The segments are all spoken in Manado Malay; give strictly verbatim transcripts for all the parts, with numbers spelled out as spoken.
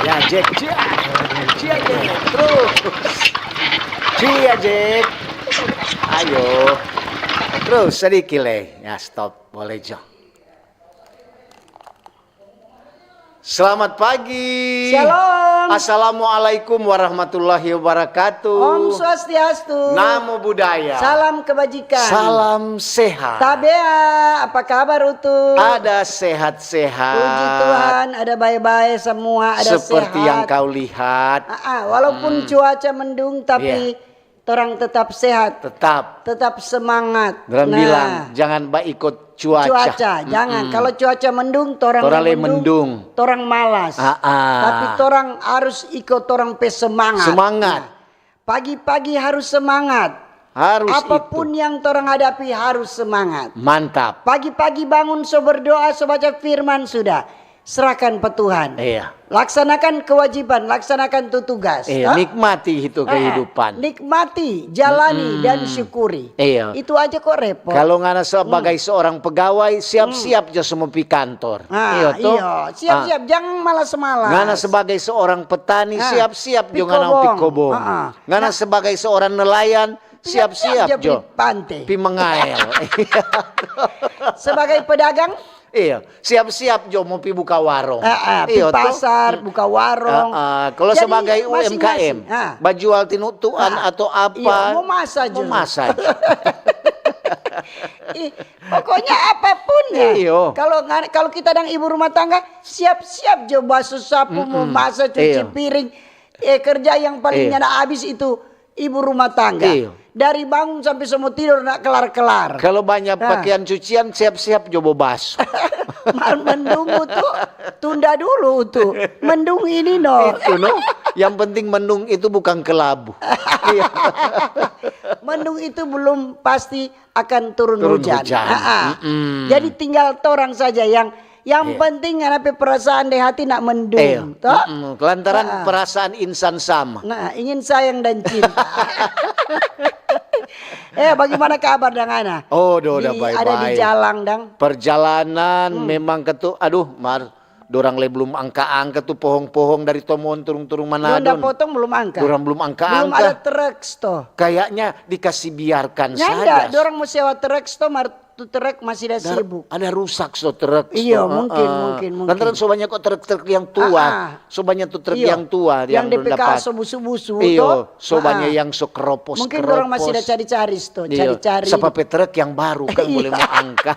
Ya, Jack, cia. Cia, Jack. Terus. Cia, Jack. Ayo. Terus, sedikit lei. Ya, stop. Boleh jo. Selamat pagi. Shalom. Assalamualaikum warahmatullahi wabarakatuh. Om Swastiastu. Namo Buddhaya. Salam kebajikan. Salam sehat. Tabea, apa kabar, Utu? Ada sehat-sehat. Puji Tuhan, ada bae-bae semua, ada seperti sehat. Yang kau lihat. Ah, ah, walaupun hmm. Cuaca mendung, tapi iya. Torang tetap sehat. Tetap. Tetap semangat. Dorang nah. Bilang, "Jangan baikut cuaca." Cuaca, jangan. Mm-mm. Kalau cuaca mendung, torang torang mendung, mendung, torang malas. Ah, ah. Tapi torang harus iko torang pe semangat. Semangat. Nah, pagi-pagi harus semangat. Harus. Apapun itu. Yang torang hadapi harus semangat. Mantap. Pagi-pagi bangun, so berdoa, so baca firman, sudah. Serahkan pa Tuhan. Iya. Laksanakan kewajiban, laksanakan tu tugas. Iya, toh? Nikmati itu kehidupan. Ah, nikmati, jalani, mm-mm, dan syukuri. Iya. Itu aja kok repot. Kalau ngana sebagai hmm. Seorang pegawai, siap-siap hmm. Jo semua pi kantor. Ah, iya, toh? Iya, siap-siap, ah. Jangan malas-malas. Ngana sebagai seorang petani, ah. Siap-siap jo ngana pi kobong. Ah, ah. Ngana nah. Sebagai seorang nelayan, siap-siap jo pi mangael. Sebagai pedagang? Iya, siap-siap jo mo pi buka warung. Ah, ah, pi pasar, buka warung. Ah, ah. Kalau sebagai U M K M, masing-masing, ah. Bajual tinutuan atau apa, iya, mo masa jo. Mo masa jo. Ih, pokoknya apapun ya. Iyo. Kalau ngan-, kalau kita dang ibu rumah tangga, siap-siap jo basu sapu, mo masa, cuci piring. Eh, kerja yang paling nyanda abis itu ibu rumah tangga. Iyo. Dari bangun sampe so mo tidor nda kelar-kelar. Kalau banya pakean cucian, siap-siap jo bo basu. Mar mendung tu, tunda dulu tu. Mendung ini no. Itu no. Yang penting mendung itu bukan kelabu. Iya. Mendung itu belum pasti akan turun hujan. Turun hujan. Ah, ah. Mm-mm. Jadi tinggal torang saja yang Yang penting ngana pe perasaan deng hati nda mendung, toh? Mm-mm. Lantaran perasaan insan sama. Nah, ingin sayang dan cinta. Eh, bagaimana kabar dang ngana? Oh, do, ada di jalang dang. Perjalanan memang ketu-, aduh, mar, dorang lei belum angka-angka tu pohong-pohong dari Tomon turung-turung Manado. Donda potong belum angka. Dorang belum angka-angka. Belum ada truk, toh. Kayaknya dikasih biarkan saja. Nyanda, dorang mo sewa truk, toh, mar tu truk masih ada sibuk. Ada rusak so truk. Iyo, mungkin, mungkin, mungkin. Lantaran so banya ko truk-truk yang tua. Ah, ah. So banya tu truk yang tua yang depe kal so busu-busu, iyo, to? So banya yang so kropos-kropos. Mungkin dorang masih ada cari-cari, sto, cari-cari. Sapa pe truk yang baru kan boleh mo angka.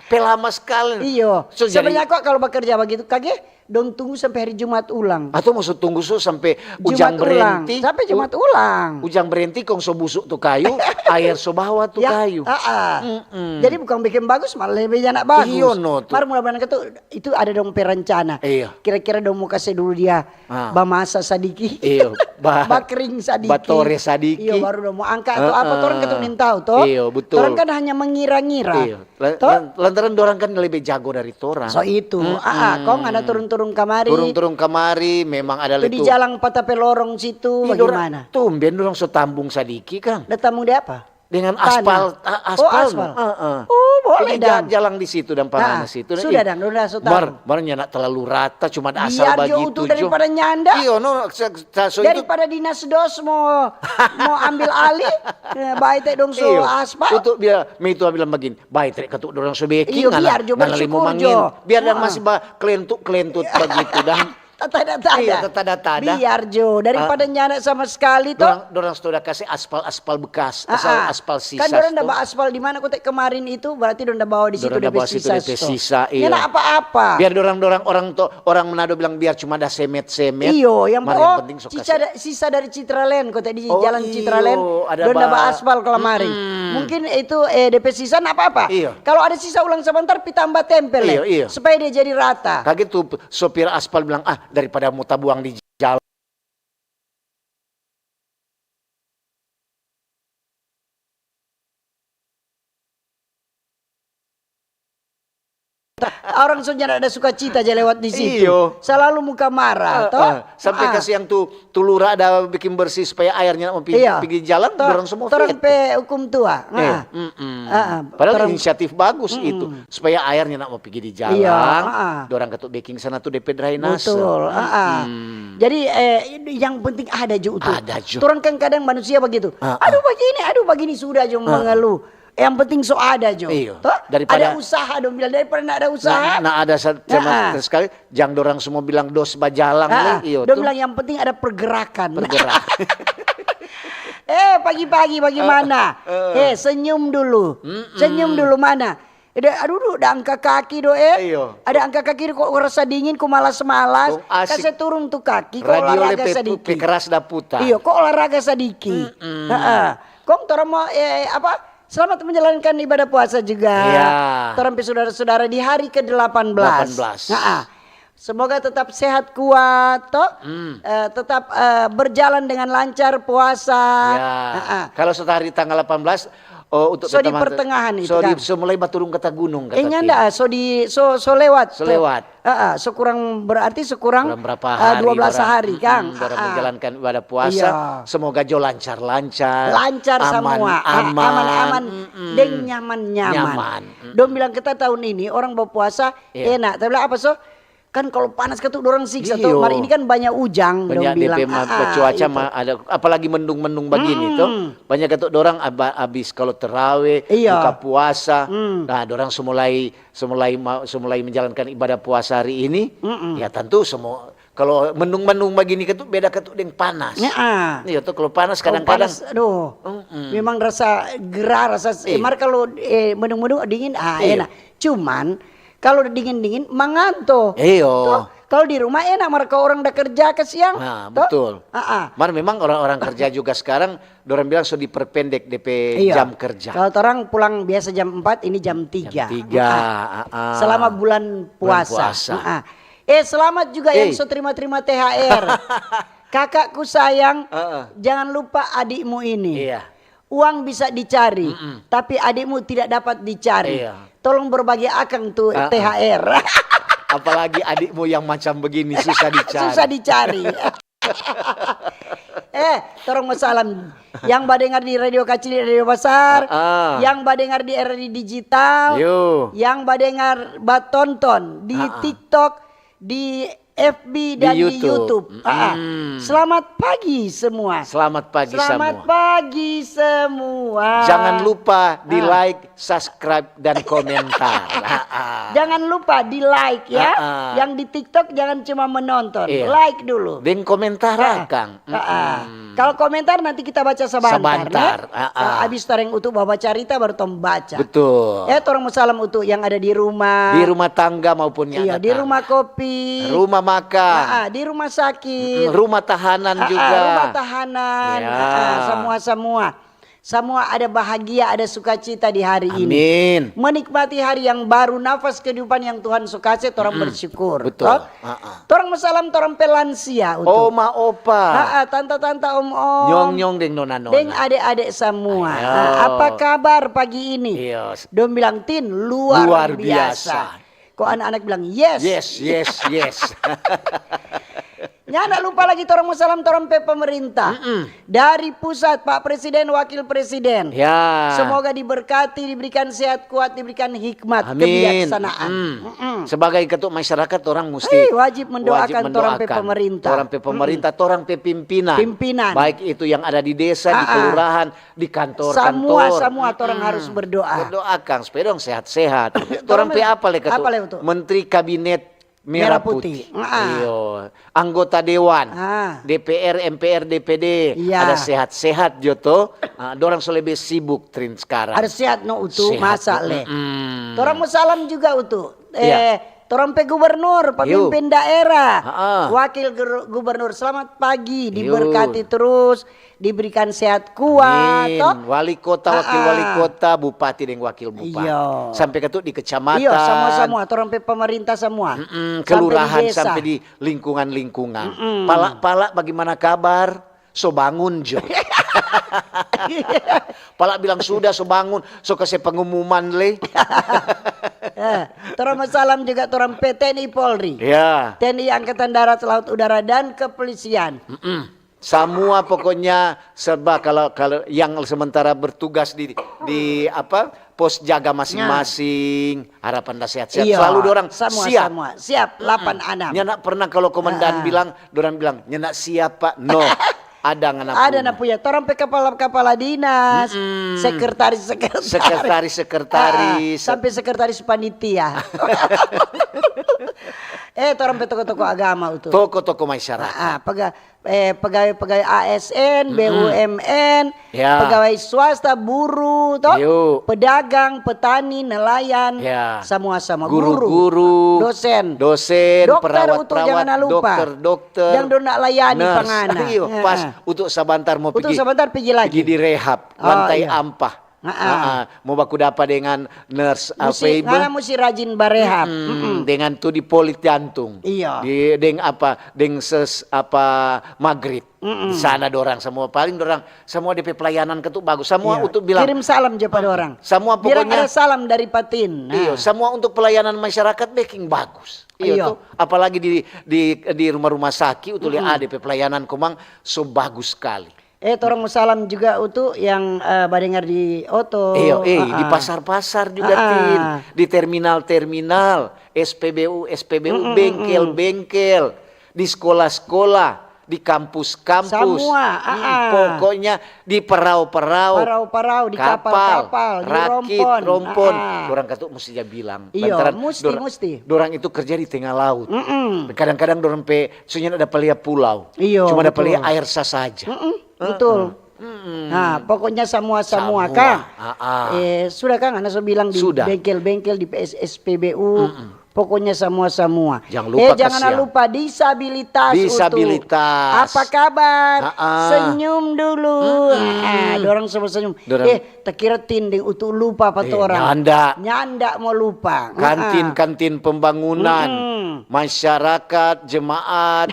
Pe lama skali. Iyo. So, jadi sebenarnya kok kalau bekerja begitu, kage dong tunggu sampe hari Jumat ulang. Atau mo so tunggu so sampe ujang berenti. Sampe Jumat ulang. Ujang berenti kong so busuk tu kayu, aer so bawa tu kayu. Ah, ah. Mm-mm. Jadi bukang beking bagus, malah lebe nyanda bagus. Iyo, no, tu. Mar mudah-mudahan katu, itu ada dong pe rencana. Iyo. Kira-kira dong mo kase dulu dia bamasa sadiki. Iyo, ba-, bakring sadiki. Batore sadiki. Iyo, baru dong mo angka atau apa, torang katu nintau, to? Iyo, betul. Torang kan hanya mengira-ngira. Iyo. La-, lan-, lantaran dorang kan lebe jago dari torang. So itu, ah, ah, kong ada turun-turun kamari. Turun-turun kamari, memang ada tu di jalang pata pe lorong situ, bagaimana? Tumben dorang so tambung sadiki, kang. Da tambung di apa? Dengan aspal, a-, aspal. Oh, aspal. Heeh. Oh, boleh dang. Jadi ja-, jalang di situ dan panganas situ. Sudah dang, dorang so tambung. Mar, mar nyanda terlalu rata, cuma asal bagitu jo. Biar jo utuh daripada nyanda. Iyo, no, se-, se-, so itu. Daripada dinas dos mo, mo ambil alih, eh, bae te dong so aspal. Iyo, utuh bilang, mi itu bilang bagini. Bae, trek katu dorang so beking, iyo, ngana, biar jo ngana lei mo bersyukur mangin jo. Biar dang masih ba-, kelentut-kelentut bagitu dang. Tatada-tada. Iyo, tatada-tada. Biar jo, daripada nyanda sama sekali to. Dorang, dorang sudah kasih aspal-aspal bekas, asal aspal sisa. Kan dorang da ba aspal di mana kote kemarin itu, berarti dorang da bawa di situ depe sisa. Dorang da bawa situ depe sisa, iyo. Nyanda apa-apa. Biar dorang-dorang orang to, orang Manado bilang biar cuma ada semet-semet. Iyo, yang penting so kasih. Sisa dari Citraland, kote di jalan Citraland, ada dorang da ba aspal kalamari. Mungkin itu, eh, depe sisa nda apa-apa. Iyo. Kalo ada sisa ulang sabantar, pi tamba tempel lei, iyo, iyo, supaya dia jadi rata. Kage tu sopir aspal bilang, "Ah, daripada mo tabuang di jalan." Orang so nyanda ada sukacita ja lewat di situ. Iyo. Salalu muka marah, to? Ah, sampe kasiang tu, tu lura ada bikin bersih supaya aernya mo pi-, pigi jalang, dorang semua torang pe hukum tua. Eh, ah, mm-mm. Ah, ah. Padahal inisiatif bagus itu, supaya aernya nak mo pigi di jalang, dorang katu beking sana tu depe drainase. Betul, ah, ah. Jadi, eh, yang penting ada jo tu. Ada jo. Torang kan kadang manusia bagitu. Ah, ah. Aduh bagini, aduh bagini, sudah jo mengeluh. Yang penting so ada jo. Iyo. Toh? Daripada ada usaha dong bilang, daripada ndak ada usaha. Ndak ada sa-, sama sekali. Jang dorang semua bilang dos bajalang lei. Iyo, dong bilang yang penting ada pergerakan. Pergerakan. Eh, pagi-pagi bagaimana? Eh, senyum dulu. Senyum dulu mana? Eh, aduh, aduh, ada angka kaki do, eh. Iyo. Ada angka kaki kok rasa dingin, kok malas-malas. Kase turung tu kaki, kok olahraga sadiki. Pe keras da putar. Iyo, kok olahraga sadiki. Heeh. Kong torang mo, eh, apa? Selamat menjalankan ibadah puasa juga. Iya. Torang pe sudara-sudara di hari ke delapan belas. Delapan belas. Nah, semoga tetap sehat kuat, toh. Eh, tetap, eh, berjalan dengan lancar puasa. Ya. Nah, kalau sudah hari tanggal delapan belas, oh, untuk so di pertengahan itu so di, kan. So mulai baturung kata gunung, kata eh, nyanda, so di, so, so lewat. So lewat. Ah, ah, so kurang, berarti so kurang, kurang berapa hari, dua belas hari, Kang. Dorang menjalankan ibadah puasa. Iya. Semoga jo lancar-lancar. Lancar samua. Aman, aman, deng nyaman-nyaman. Nyaman. Dong bilang kita tahun ini orang berpuasa enak. Tapi apa so? Kan kalau panas katu dorang siksa to. Mar ini kan banyak ujang, dong bilang. Banyak depe cuaca ada, apalagi mendung-mendung bagini to. Banyak katu dorang abis kalau terawe, buka puasa. Nah, dorang so mulai so mulai ma-, so mulai menjalankan ibadah puasa hari ini, ya tentu semua, kalau mendung-mendung bagini katu beda katu deng panas. Iya to, kalau panas kadang-kadang panas, aduh, memang rasa gerah, rasa, eh, mar kalau, eh, mendung-mendung dingin, ah, enak. Cuman kalau dingin-dingin manganto. Iyo. Toh, kalau di rumah enak, mar kalau orang da kerja kasiang. Nah, betul. Mar memang orang-orang kerja juga sekarang dorang bilang so diperpendek depe jam kerja. Kalau torang pulang biasa jam empat, ini jam tiga. Jam tiga, ah, ah. Selama bulan puasa. Bulan puasa. Ah, ah. Eh, selamat juga yang so terima-terima T H R. Kakakku sayang, jangan lupa adikmu ini. Iya. Uang bisa dicari, tapi adikmu tidak dapat dicari. Iya. Tolong berbagi akang tu T H R. Apalagi adikmu yang macam begini, susah dicari. Susah dicari. Eh, torang mo salam. Yang badengar di Radio Kacili, Radio Basar, yang badengar di R R I Digital, yang badengar batonton di TikTok, di F B dan di YouTube. Selamat pagi semua. Selamat pagi semua. Jangan lupa di like, subscribe, dan komentar. Jangan lupa di like ya. Yang di TikTok jangan cuma menonton, like dulu. Deng komentar akang. Kalau komentar nanti kita baca sabantar, sabantar. Kalau abis torang untuk bawa carita baru tong baca. Betul. Eh, torang mo salam untuk yang ada di rumah. Di rumah tangga maupun yang ada di rumah kopi. Rumah makan. Di rumah sakit. Rumah tahanan juga. Rumah tahanan. Semua-semua. Samua ada bahagia, ada sukacita di hari ini. Amin. Menikmati hari yang baru, nafas kehidupan yang Tuhan so kase, torang bersyukur. Betul. Torang mo salam torang pe lansia, Utu. Oma, opa. Tanta-tanta, om-om. Nyong-nyong deng nona-nona. Deng ade-ade samua. Apa kabar pagi ini? Dong bilang, "Tin, luar biasa." Kong anak-anak bilang, "Yes." Yes, yes, yes. Nyanda lupa lagi torang mo salam torang pe pemerintah. Dari pusat, Pak Presiden, Wakil Presiden. Ya. Semoga diberkati, diberikan sehat kuat, diberikan hikmat, kebijaksanaan. Sebagai ketua masyarakat, torang musti wajib mendoakan torang pe pemerintah. Torang pe pemerintah, torang pe pimpinan. Pimpinan. Baik itu yang ada di desa, di kelurahan, di kantor-kantor. Samua, samua torang harus berdoa. Berdoa, kang, supaya dong sehat-sehat. Torang pe apa le, ketua? Apa le, Utu? Menteri Kabinet Merah Putih. Iyo. Anggota dewan, D P R, M P R, D P D, ada sehat-sehat jo to. Ah, dorang so lebe sibuk, Trin, sekarang. Ada sehat no, Utu, masa le. Torang mo salam juga, Utu. Eh, torang pe gubernur, pemimpin daerah, wakil gubernur, selamat pagi, diberkati terus, diberikan sehat kuat, to. Wali kota, wakil wali kota, bupati deng wakil bupati. Sampe ketu di kecamatan. Iyo, samua-samua, torang pe pemerintah samua. Kelurahan, sampe di lingkungan-lingkungan. Pala-pala, bagaimana kabar? So bangun jo. Pala bilang sudah so bangun, so kase pengumuman le. Eh, torang mo salam juga torang pe T N I Polri. Ya. T N I Angkatan Darat, Laut, Udara, dan Kepolisian. Semua pokoknya serba kalau kalau yang sementara bertugas di di apa pos jaga masing-masing, harapan dah sehat-sehat. Iya, Selalu dorang semua, siap. Semua siap, delapan enam. Nyanda pernah kalau komandan bilang, dorang bilang nyanda siap pak. No, ada ngana Ada punya. Na punya. Torang pe kepala-kepala dinas, sekretaris-sekretaris. Sekretaris-sekretaris. Ah, sampai sekretaris panitia. Eh, torang pe toko-toko agama itu. Toko-toko masyarakat. Ah, pega- eh, pegawai-pegawai A S N, B U M N, Ya. pegawai swasta, buruh, toh, Yo. Pedagang, petani, nelayan, Ya. Semua-semua. Guru-guru, Dosen. dosen, Dokter perawat-perawat, utuh jangan lupa. Dokter-dokter, Yang dong nak layani nurse. pangana. Iyo, Heeh. Pas untuk sabantar mau Untuk pergi, sabantar pergi lagi. Pergi di rehab, Oh, lantai iya. Ampa. Heeh. Mau baku dapa dengan nurse Musti, apa ibu? Ngana musti rajin barehab. Hmm, dengan tu di poli jantung. Iya. Di deng apa? Deng ses apa maghrib. Di sana dorang semua paling dorang semua D P pelayanan ketu bagus. Semua Iya. untuk bilang Kirim salam je pada orang. Semua Biar pokoknya ada salam dari Patin. Nah. Iyo, semua untuk pelayanan masyarakat beking bagus. Iyo Iyo. Tuh, apalagi di di di rumah-rumah sakit untuk lihat ah D P pelayanan komang so bagus sekali. Eh, torang mau salam juga untuk yang eh, badengar di oto. Iyo, eh, Ah, di ah. pasar-pasar juga Ah, Tin, ah. Di terminal-terminal, S P B U, S P B U, bengkel-bengkel, di sekolah-sekolah, di kampus-kampus. Semua, ah, ah. Pokoknya di perau-perau. Parau-parau, di kapal-kapal, di Rakit, rompon. rompon. Ah, ah. Dorang katu musti ja bilang. Iyo, Lantaran musti, dor- musti. Dorang itu kerja di tengah laut. Mm-mm. Kadang-kadang dorang pe, soalnya ada palia pulau. Iyo, Cuma ada betul. Palia air sa saja. Mm-mm, betul. Nah, pokoknya semua-semua, Semua, Kang. ah, ah. Eh, sudah, Kang, Ana so bilang di Sudah. bengkel-bengkel, di P S S P B U. Pokoknya semua-semua. Jangan lupa Eh, jangan kasihan. Lupa disabilitas. Utu. Disabilitas. Apa kabar? Ah, ah. Senyum dulu. Ah, dorang semua senyum. Dorang- Eh, tak kira Tin deng Utu lupa pa Eh, torang. nyanda. Nyanda mau lupa. Kantin-kantin pembangunan, masyarakat, jemaat,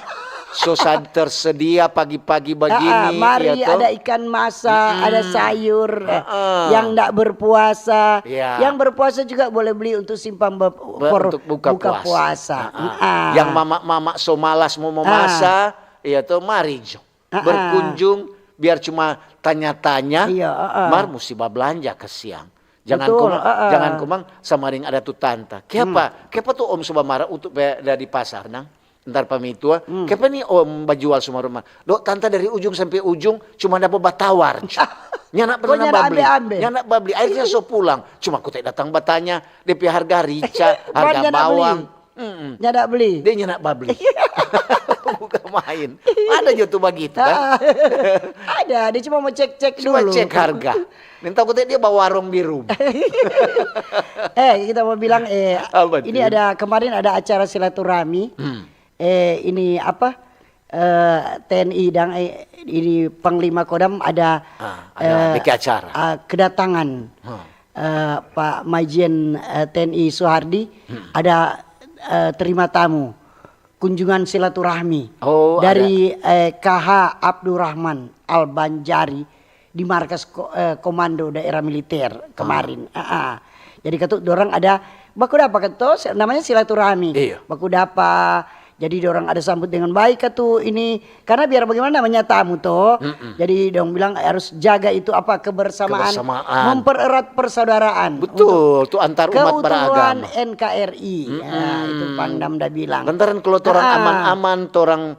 so sa- tersedia pagi-pagi Ah, ah, begini, mari ya toh? Ada ikan masak, ada sayur, eh, Ah, ah. Yang ndak berpuasa, Ya. Yang berpuasa juga boleh beli untuk simpan be- Be- for untuk buka, puasa. Puasa. Ah, ah. Ah. Yang mama-mama so malas mau memasak, ya toh, mari jo. Ah, ah. Berkunjung, biar cuma tanya-tanya, Iya, ah, ah. Mar musti babelanja ke siang. Jangan Betul, komang, ah, ah. Jangan komang sama ring ada tu tanta. Kiapa? Kiapa tu om so bamara untuk be- dari pasar nang? Ntar pamitua. Kiapa ni om bajual semua rumah? Dok, tanta dari ujung sampai ujung cuma dapa batawar. Nyanda Kok pernah nyanda babli. ambe-ambe? Nyanda babli. Akhirnya so pulang. Cuma kutai datang batanya. Depe harga rica, Mar harga nyanda bawang. Beli. Mm-mm. Nyanda beli. Dia nyanda babli. Bukan main. Ada jo tu bagitu kan. Ada, dia cuma mau cek-cek Cuma dulu. Cek harga. Minta kutai dia bawa warung di rumah. Eh, kita mau bilang, eh, Apa ini tuh? Ada kemarin ada acara silaturahmi. Eh, ini apa? Eh, T N I dan eh, ini Panglima Kodam ada, Ah, ada bikin acara. Ah, kedatangan eh, Pak Majen eh, T N I Suhardi ada eh, terima tamu kunjungan silaturahmi Oh, dari eh, K H Abdurrahman Al Banjari di markas ko- eh, komando daerah militer kemarin. Ah, ah. Jadi katu dorang ada baku dapa katu namanya silaturahmi. Iya. Baku dapa. Jadi dorang ada sambut dengan baik katu ini karena biar bagaimana namanya tamu toh. Jadi dong bilang harus jaga itu apa kebersamaan, Kebersamaan. Mempererat persaudaraan. Betul, tu antar umat Keutuhan beragama. N K R I. Ya, itu Pangdam dah bilang. Lantaran kalau torang Ah. Aman-aman, torang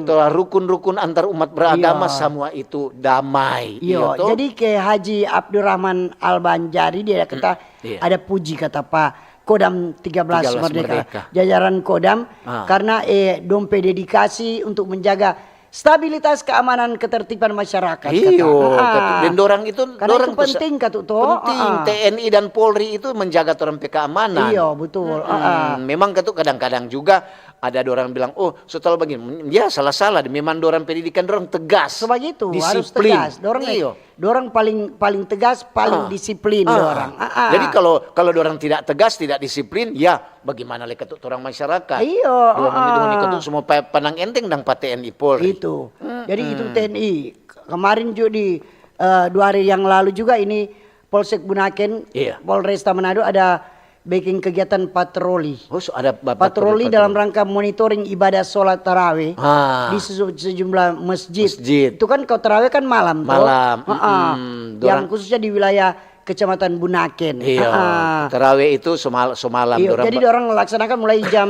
torang rukun-rukun antar umat beragama, Iya. Semua itu damai. Iyo, Iya toh? Jadi K H Abdurrahman Al Banjari dia kata Iya. Ada puji kata Pak Kodam tiga belas Tiga belas Merdeka, Merdeka. Jajaran Kodam Ah. Karena eh dong pe dedikasi untuk menjaga stabilitas keamanan ketertiban masyarakat. Iyo, Kata. Ah. katu. Dan dorang itu Karena dorang itu penting katu toh. Penting. Ah, ah. T N I dan Polri itu menjaga torang pe keamanan. Iyo, betul. Ah, ah. Hmm, memang katu kadang-kadang juga ada orang bilang, oh, so tahu begini. Ya, salah-salah. Memang dorang pendidikan dorang tegas. So begitu, harus Disiplin. Tegas. Dorang Iyo. Dorang paling paling tegas, paling Ah. disiplin Ah. dorang. Ah, ah. Jadi kalau kalau dorang tidak tegas, tidak disiplin, ya bagaimana lagi katu orang masyarakat? Iyo, Dorang ah, itu ah. Katu semua pa- pandang enteng dang pa T N I Polri. Itu. Jadi itu T N I. Kemarin juga di, eh, dua hari yang lalu juga ini Polsek Bunaken, Iya. Polresta Manado ada bikin kegiatan patroli. Oh, so ada ba-, Patroli patroli, dalam patroli. rangka monitoring ibadah sholat tarawih Ah. di sesu-, sejumlah masjid. Masjid. Itu kan kalau tarawih kan malam, toh? Malam, Ha-ha. mm-mm. Yang Dorang khususnya di wilayah Kecamatan Bunaken. Iya, Ha-ha. tarawih itu somal-, somalam Iya, dorang jadi ba- dorang laksanakan mulai jam,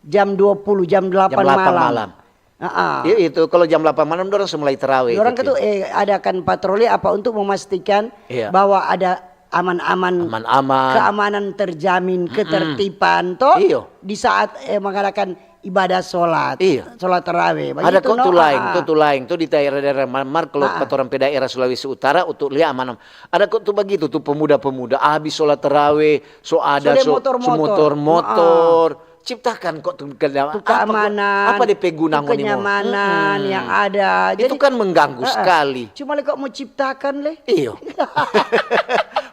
jam dua puluh, jam delapan Jam delapan malam. malam. Ha-ha. Iya, itu kalau jam delapan malam dorang so mulai tarawih Dorang itu, itu, Tin. eh, adakan patroli apa untuk memastikan Iya. bahwa ada aman-aman, Aman-aman. keamanan terjamin, Mm-mm. ketertiban, toh? Iyo. Di saat, eh, mengadakan ibadah sholat, Iyo. sholat tarawih. Ada Bagitu, kok no? tu lain, Ah, tu, ah. tu lain, tu di daerah-daerah mar, mar kalau Ah, ah. pa torang pe daerah Sulawesi Utara, untuk lia aman-aman. Ada kok tu bagitu, tu pemuda-pemuda, abis sholat tarawih, so ada Sudah so, so motor-motor. motor-motor. Ah, ah. Ciptakan kok tu keda-, Tu apa, keamanan, apa de pe guna tu ngoni mo? kenyamanan Mm-mm. yang ada. Itu Jadi, kan mengganggu ah, ah. sekali. Cuma le kok mau ciptakan le. Iyo.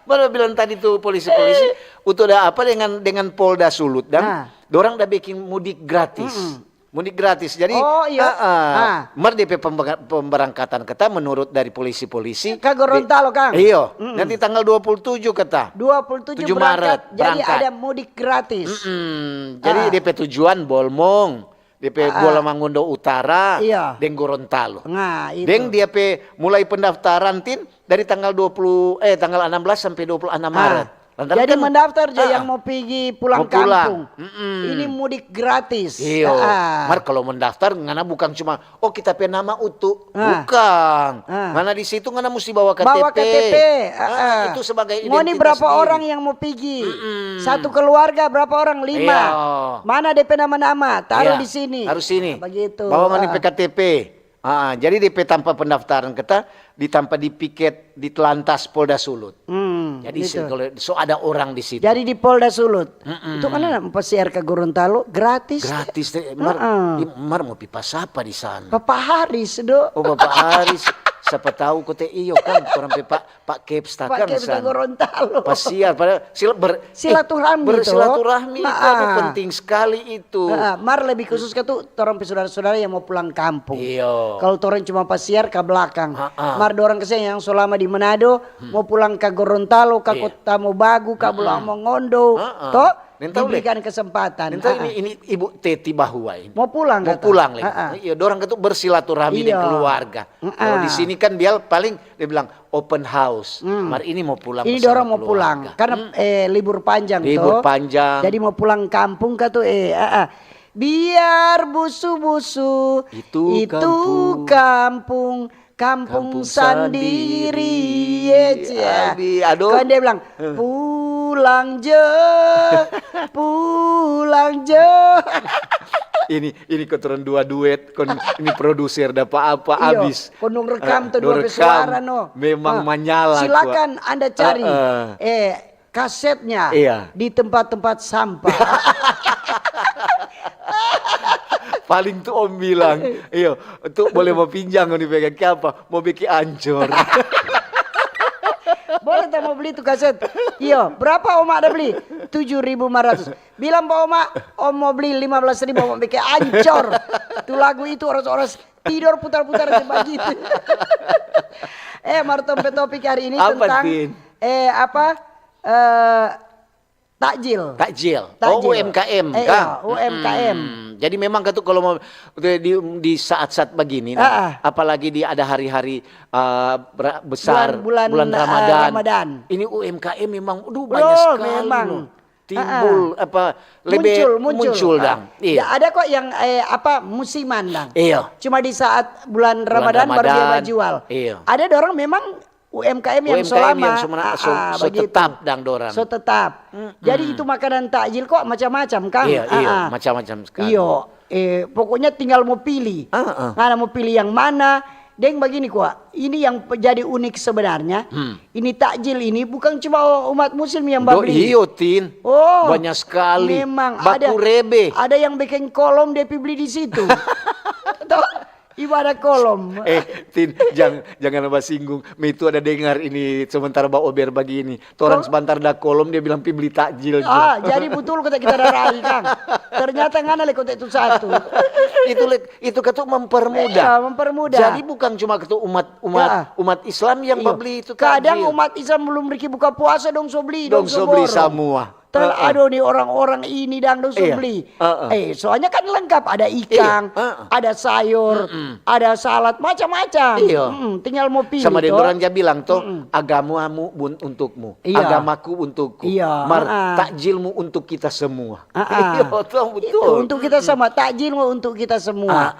Baru bilang tadi tu polisi-polisi, utu ada apa dengan, dengan Polda Sulut, dang? Ah. Dorang da bikin mudik gratis. Mm-mm. Mudik gratis. Jadi, Oh, iyo. ah, ah. Ah. Mar de pe pembe-, pemberangkatan kita menurut dari polisi-polisi Ka Gorontalo, di-, Kang. Iyo. Mm-mm. Nanti tanggal dua puluh tujuh kita. Dua puluh tujuh Tujuh berangkat. Maret, Jadi berangkat. ada mudik gratis. Mm-mm. Jadi Ah. de pe tujuan Bolmong, de pe Ah, ah. Bola Mangundo Utara, Iya. deng Gorontalo. Nah, itu. Deng dia pe mulai pendaftaran, Tin, dari tanggal dua puluh, eh, tanggal enam belas sampai dua puluh enam Ah. Maret. Lantaran Jadi kan, mendaftar jo ah, yang ah. mau pigi pulang Mau pulang. kampung. Mm-mm. Ini mudik gratis. Iyo. Ah. Mar kalau mendaftar, ngana bukan cuma, "Oh, kita pe nama utu." Ah. Bukan. Ah. Ngana di situ ngana musti bawa K T P. Bawa K T P. Ah, Ah, ah. itu sebagai Ngoni identitas berapa diri. orang yang mau pigi? Mm-mm. Satu keluarga berapa orang? Lima. Iyo. Mana de pe nama-nama? Taruh Iya. di sini. Taruh sini. Nah, begitu. Bawa ngoni Ah. pe K T P. Ah, jadi di pe tampa pendaftaran kita di tampa di piket di telantas Polda Sulut. Hmm, Jadi gitu. se-, kalau so ada orang di situ. Jadi di Polda Sulut. Mm-mm. Itu kan ada pasiar ke Gorontalo gratis. Gratis deh. Mar, Heeh. i-, mar mau pi pa sapa di sana? Papa Haris, do. Oh, Bapak Haris. Siapa tahu kote iyo kan, orang pe Pak, Pak Kepsta Pak kan Kepsta sana. Gorontalo. Pasiar, pada sila-, ber-, eh, Silaturahmi, to. bersilaturahmi itu Nah, penting sekali itu. Heeh, mar lebih khusus ka tu torang pe sudara-sudara yang mau pulang kampung. Iyo. Kalau torang cuma pasiar ka blakang. Ha-ha. Mar dorang kasiang yang so lama di Manado, Hmm. mau pulang ka Gorontalo, ka Iya. Kota Mobagu, ka Hmm. Bulang Mongondo, Ha-ha. to? Nintau le. Diberikan kesempatan. Nintau Ha-ha. ini, ini Ibu Teti bahwa ini. Mau pulang, Mau kata. pulang le. Ha-ha. Iya, dorang itu bersilaturahmi Iya. dengan keluarga. Kalau di Ha-ha. sini kan biar paling dia bilang open house. Hmm. Mar ini mau pulang Ini bersama dorang mau keluarga. pulang. Karena, Hmm. eh, libur panjang Libur to. panjang. Jadi mau pulang kampung ka tu, eh, ah, ah. Biar busu-busu Itu itu kampung. kampung, kampung Kampung sandiri, sandiri. ye, cia. Abi, aduh. Kan dia bilang, Eh. "Pulang je, pulang je." Ini, ini kotoran dua duet, kon ini produser dapa apa Iyo, abis. kon dong rekam Eh, tu dong dua pe rekam. suara, no. Memang Ah, manyala, silakan Anda cari, Eh, eh. eh, kasetnya Iya. di tempat-tempat sampah. Paling tu om bilang, "Iyo, tu boleh mau pinjang, mau dipegang ke apa? Mau bikin ancor." Boleh tak mau beli tu kaset? Iyo, berapa oma ada beli? Tujuh ribu lima ratus. Bilang pa oma, om mau beli lima belas ribu, mau bikin ancor. Tu lagu itu orang-orang tidor putar-putar di pagi itu. Eh, mar tong pe topik hari ini Apa, tentang, Tin? eh, apa? Eh, takjil. Takjil. Oh, Takjil. U M K M, Eh, kang? iya, U M K M. Mm-mm. Jadi memang katu kalau mau di, di saat-saat begini, nah, Ah, ah. apalagi di ada hari-hari, eh, ra-, besar, Bulan, bulan, bulan eh, Ramadan. Ramadan. Ini U M K M memang, aduh, Loh, banyak sekali, memang. no. Timbul, Ah, ah. apa, lebih Muncul, muncul. muncul, Ah. dang. Iya. Ya, ada kok yang, eh, apa, musiman, dang. Iya. Cuma di saat bulan Bulan Ramadan baru dia Ramadan. bajual. Iya. Ada dorang memang U M K M yang so U M K M yang lama. so mana-, Ah, so, ah, so begitu. tetap dang dorang. So tetap. Mm-mm. Jadi itu makanan takjil kok macam-macam, kang. Iya, Ah, iya, ah. macam-macam sekali. Iyo, eh, pokoknya tinggal mau pilih. Ah, ah. Ngana mau pilih yang mana? Deng bagini kwa, ini yang pe-, jadi unik sebenarnya. Hmm. Ini takjil ini bukan cuma umat muslim yang Do, babli. iyo, Tin. Oh, Banyak sekali. memang Baku ada, rebe. ada yang bikin kolom dia pi beli di situ. Toh? Ibadah kolom. Eh, Tin, jangan jangan basinggung. Me itu ada dengar ini sementara baober bagini. Torang sebentar da kolom, dia bilang pi beli takjil jo. Ah, jadi betul kata kita da rai, kang. Ternyata ngana le kota itu satu. Itu le, itu katu mempermudah. Iya, mempermudah. Jadi bukan cuma katu umat umat umat Islam yang babli itu takjil. Kadang umat Islam belum riki buka puasa dong so bli, dong so bli samua. Aduh, ni orang-orang ini dang dong so bli. Eh, soalnya kan lengkap, ada ikang, ada sayur, ada salad, macam-macam. Iya. Tinggal mo pili. Sama deng orang ja bilang to, agamamu untukmu, agamaku untukku. Mar takjilmu untuk kita semua. Iya, betul. Untuk kita semua, takjilmu untuk kita semua.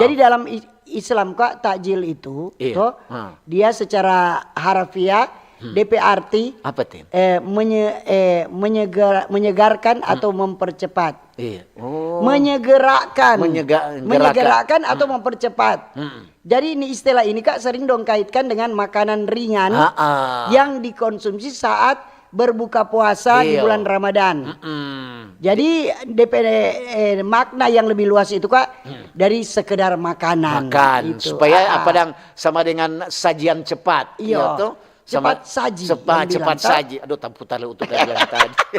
Jadi dalam Islam kok takjil itu, iya, to, ha, dia secara harfiah, hmm, D P arti apa, Tin? Eh, menye, eh, menyegera, menyegarkan hmm, atau mempercepat. Iya. Oh. Menyegerakan. Menyega, menyegerakan atau hmm, mempercepat. Hmm. Jadi ini istilah ini kak sering dong kaitkan dengan makanan ringan ha, ha, yang dikonsumsi saat berbuka puasa di bulan Ramadan. Mm-mm. Jadi D P, eh, makna yang lebih luas itu kak hmm, dari sekedar makanan. Makan gitu. Supaya ah, apa dang sama dengan sajian cepat. Iya. Iya tuh. Cepat saji. Cepat, cepat saji. Aduh, tampu tali untuk bilang tadi.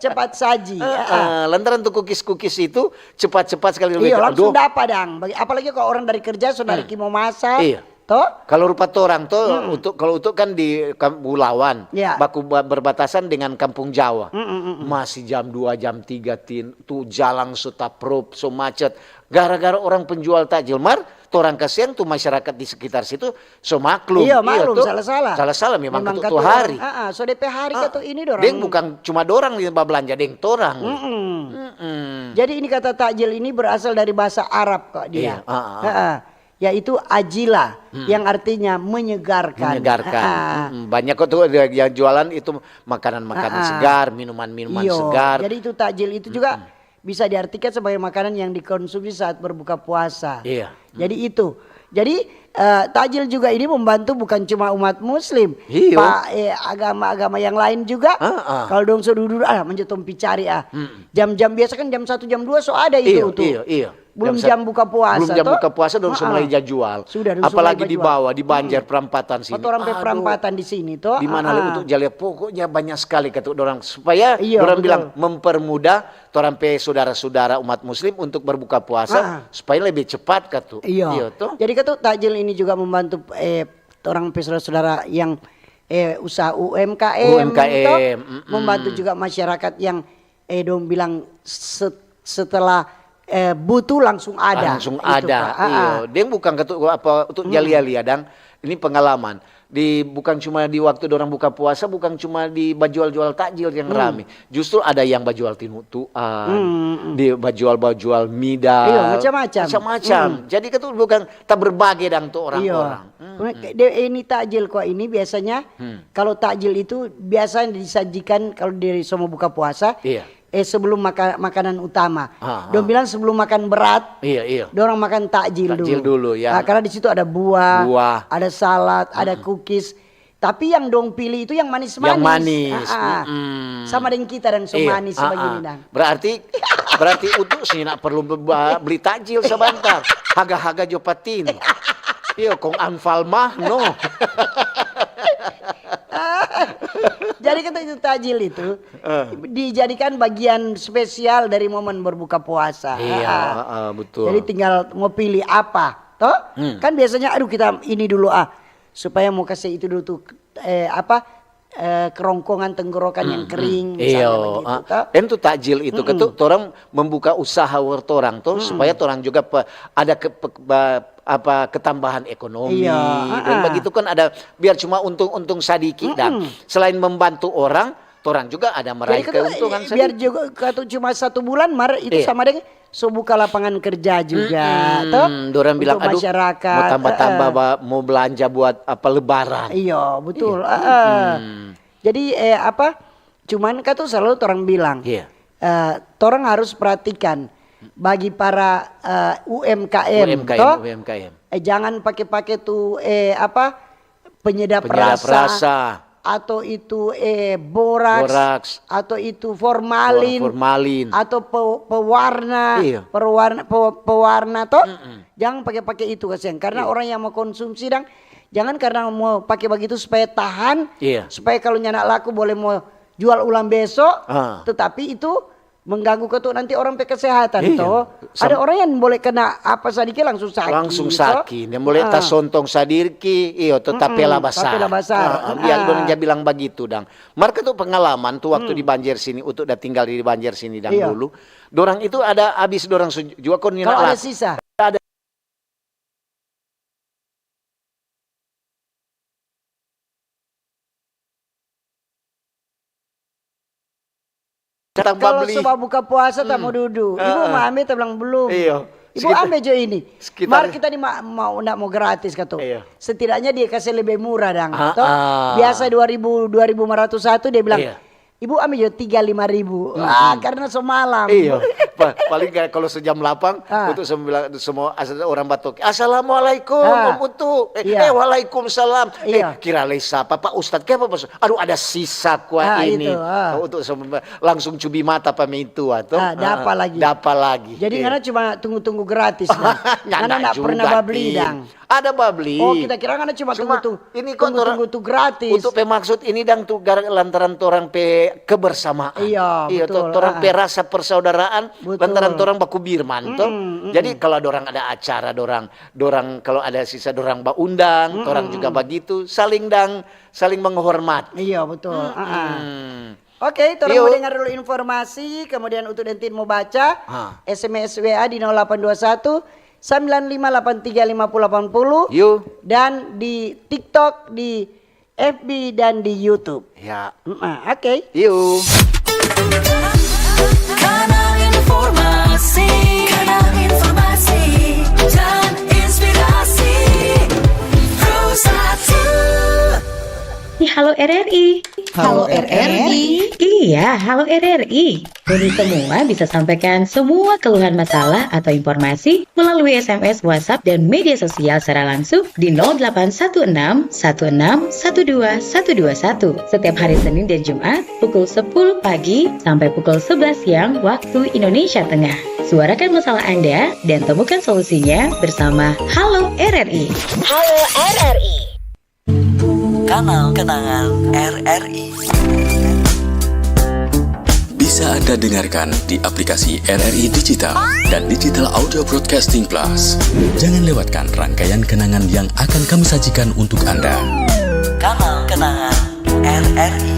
Cepat saji. Uh, uh, lantaran tuh kukis-kukis itu cepat-cepat sekali. Iya, langsung dapat dang. Apalagi kalau orang dari kerja sudah hmm, kimo masa. Iya. To? Kalau rupa torang to, hmm, untuk kalau untuk kan di Bulawan, ya, baku berbatasan dengan Kampung Jawa. Hmm, hmm, hmm. Masih jam dua, jam tiga, Tin, tu jalang so taprop, so macet. Gara-gara orang penjual takjil mar, torang kasiang tu masyarakat di sekitar situ so maklum. Iya, maklum, salah-salah. Salah-salah memang, memang katu hari. Ah, ah, so depe hari katu ini dorang. Deng bukan cuma dorang yang bablanja, deng torang. Hmm, hmm. Jadi ini kata takjil ini berasal dari bahasa Arab kok dia. Iya, ah, ah. Yaitu ajila hmm, yang artinya menyegarkan. Menyegarkan. Ah. Hmm, banyak kok tuh yang jualan itu makanan-makanan ah, ah, segar, minuman-minuman iyo, segar. Jadi itu takjil itu juga hmm, bisa diartikan sebagai makanan yang dikonsumsi saat berbuka puasa. Iya. Hmm. Jadi itu. Jadi uh, takjil juga ini membantu bukan cuma umat muslim, iyo, pak eh, agama-agama yang lain juga. Ah, ah. Kalau dong so dudur ah menjetom picari ah. Hmm. Jam-jam biasa kan jam satu jam dua so ada itu tuh. Iyo, iyo. Belum jam buka puasa. Belum jam buka puasa dong so mulai jajual. Sudah, apalagi di bawah, di Banjar, Prampatan sini. Orang pe Prampatan di sini to. Di mana untuk jalia pokoknya banyak sekali kata orang supaya orang bilang mempermudah orang pe saudara-saudara umat muslim untuk berbuka puasa supaya lebih cepat katu. Iya. Iya to. Jadi katu takjil ini juga membantu eh, orang pe saudara-saudara yang eh, usaha U M K M, U M K M to, mm -mm, membantu juga masyarakat yang eh dong bilang set, setelah eh, butuh langsung ada. Langsung ada. Iyo. Deng bukan ketuk apa untuk jali-jali ya dang. Ini pengalaman. Di bukan cuma di waktu orang buka puasa, bukan cuma di bajual-jual takjil yang hmm, rame. Justru ada yang bajual tinutuan, hmm, hmm, di bajual-bajual mida. Iya, macam-macam. Macam-macam. Hmm. Jadi itu bukan tak berbagi dang tuh orang-orang. Iya. Hmm, hmm. Ini takjil kok ini biasanya hmm, kalau takjil itu biasa disajikan kalau dari semua buka puasa. Iya. Eh sebelum maka, makanan utama. Ah, dong bilang sebelum makan berat, iya, iya, dorang makan takjil dulu. Takjil dulu, ya. Ah, karena di situ ada buah, buah, ada salad, ada cookies. Tapi yang dong pilih itu yang manis-manis. Yang manis. Ah, ah. Mm-mm. Sama dengan kita dan so manis begini dan. Berarti, berarti untuk sini nak perlu beli takjil sebentar. Haga-haga jo patin. Iyo, kong anfal mah no. Jadi kata itu takjil itu dijadikan bagian spesial dari momen berbuka puasa. Iya, betul. Jadi tinggal mau pilih apa, toh? Hmm. Kan biasanya aduh kita ini dulu ah, supaya mau kasih itu dulu tuh eh, apa eh, kerongkongan tenggorokan yang kering, misalnya begitu. Toh? Itu takjil itu, mm -mm, ketuk orang membuka usaha wortorang tuh mm -mm, supaya orang juga pe, ada ke, pe, apa ketambahan ekonomi. Iya, dan begitu kan ada biar cuma untung-untung sadiki dan selain membantu orang, orang juga ada meraih keuntungan sendiri. Biar juga katu cuma satu bulan mar itu sama dengan so buka lapangan kerja juga, toh. Dorang bilang aduh masyarakat, mau tambah-tambah mau belanja buat apa lebaran. Iya, betul. Jadi eh apa? Cuman katu selalu orang bilang, eh, orang harus perhatikan bagi para eh, U M K M, U M K M, toh? U M K M. Eh, jangan pakai-pakai tuh eh apa penyedap, penyedap rasa, rasa, atau itu, eh, boraks, Boraks. atau itu formalin, For-, formalin. atau pe-, pewarna, Iya. perwarna, pe-, pewarna to. Mm-mm. Jangan pake-pake itu, kasihan. Karena Iya. orang yang mau konsumsi dang, jangan karena mau pake bagitu supaya tahan, Iya. supaya kalau nyanda laku boleh mau jual ulang beso, Ah. tetapi itu mengganggu ke tu nanti orang pe kesehatan Iya. to. Sam- Ada orang yang boleh kena apa sadiki langsung saki Langsung to. saki. Dia boleh Ah. tasontong sadiki, iyo, to Mm-mm, tapela basar. tapela basar. Ah, biar Ah. dorang ja bilang bagitu, dang. Mar katu pengalaman tu waktu Hmm. di Banjar sini, untuk da tinggal di Banjar sini dang Iya. dulu. Dorang itu ada abis dorang su-, jua kong nyanda Kalau ada laku. sisa. Ada Datang Kalau babli. so babuka puasa, ta Hmm. mo dudu. Ibu Heeh. mo ambe, ta bilang, "Belum." Iyo. Ibu Sekitar ambe jo ini. sekitar Mar kita ni ma-, mau, ndak mau gratis, katu. Iyo. Setidaknya dia kasih lebih murah, dang. Ah, To? ah. Biasa dua ribu, dua ribu lima ratus satu, dia bilang, Iyo. "Ibu ambe jo tiga lima ribu." Mm-mm. Ah, karena so malam. Iyo. Pa-, paling kayak kalau sejam lapang, Ah. untuk sembilan, semua as-, orang batok, "Assalamualaikum, Ah. Om Utu." Eh, Iya. eh, "Waalaikumsalam." Iya. Eh, kira lei sapa, Pak Ustadz? Kenapa, Pak Ustadz? Aduh, ada sisa kua Ah, ini. itu, ah. Untuk semua, langsung cubi mata pa mintua, to. Ah, dapa Ah, lagi. dapa lagi. Jadi, Iya. ngana cuma tunggu-tunggu gratis, nah. Nyanda Ngana ndak juga, pernah babli, Ting. dang. Ada babli. Oh, kita kira ngana cuma Cuma tunggu-tunggu, ini kok tunggu-tunggu orang tu gratis. Untuk pe maksud ini dang tu gara-, lantaran torang pe kebersamaan. Iya, Iya, betul. to, torang Ah. pe rasa persaudaraan Betul. lantaran torang baku birman, to. Mm-mm, mm-mm. Jadi, kalau dorang ada acara, dorang, dorang, kalau ada sisa, dorang baundang, Mm-mm, torang juga mm-mm. bagitu, saling dang, saling menghormat. Iya, betul. Ah, ah. Mm-mm. Oke, torang Iyo. mo dengar dulu informasi, kemudian Utu deng Tin mo baca, Ha. S M S W A di nol delapan dua satu, sembilan lima delapan tiga lima puluh delapan puluh, Yo. dan di TikTok, di F B, dan di YouTube. Ya. Mm, ah, oke. Yo. Kanal informasi, kanal informasi, dan inspirasi. Pro satu. Di Halo R R I. Halo R R I. Iya, Halo R R I. Ngoni semua bisa sampaikan semua keluhan masalah atau informasi melalui S M S, WhatsApp, dan media sosial secara langsung di nol delapan satu enam satu enam satu dua satu dua satu setiap hari Senin dan Jumat pukul sepuluh pagi sampai pukul sebelas siang waktu Indonesia Tengah. Suarakan masalah Anda dan temukan solusinya bersama Halo R R I. Halo R R I. Kanal kenangan R R I. Bisa Anda dengarkan di aplikasi R R I Digital dan Digital Audio Broadcasting Plus. Jangan lewatkan rangkaian kenangan yang akan kami sajikan untuk Anda. Kanal kenangan R R I.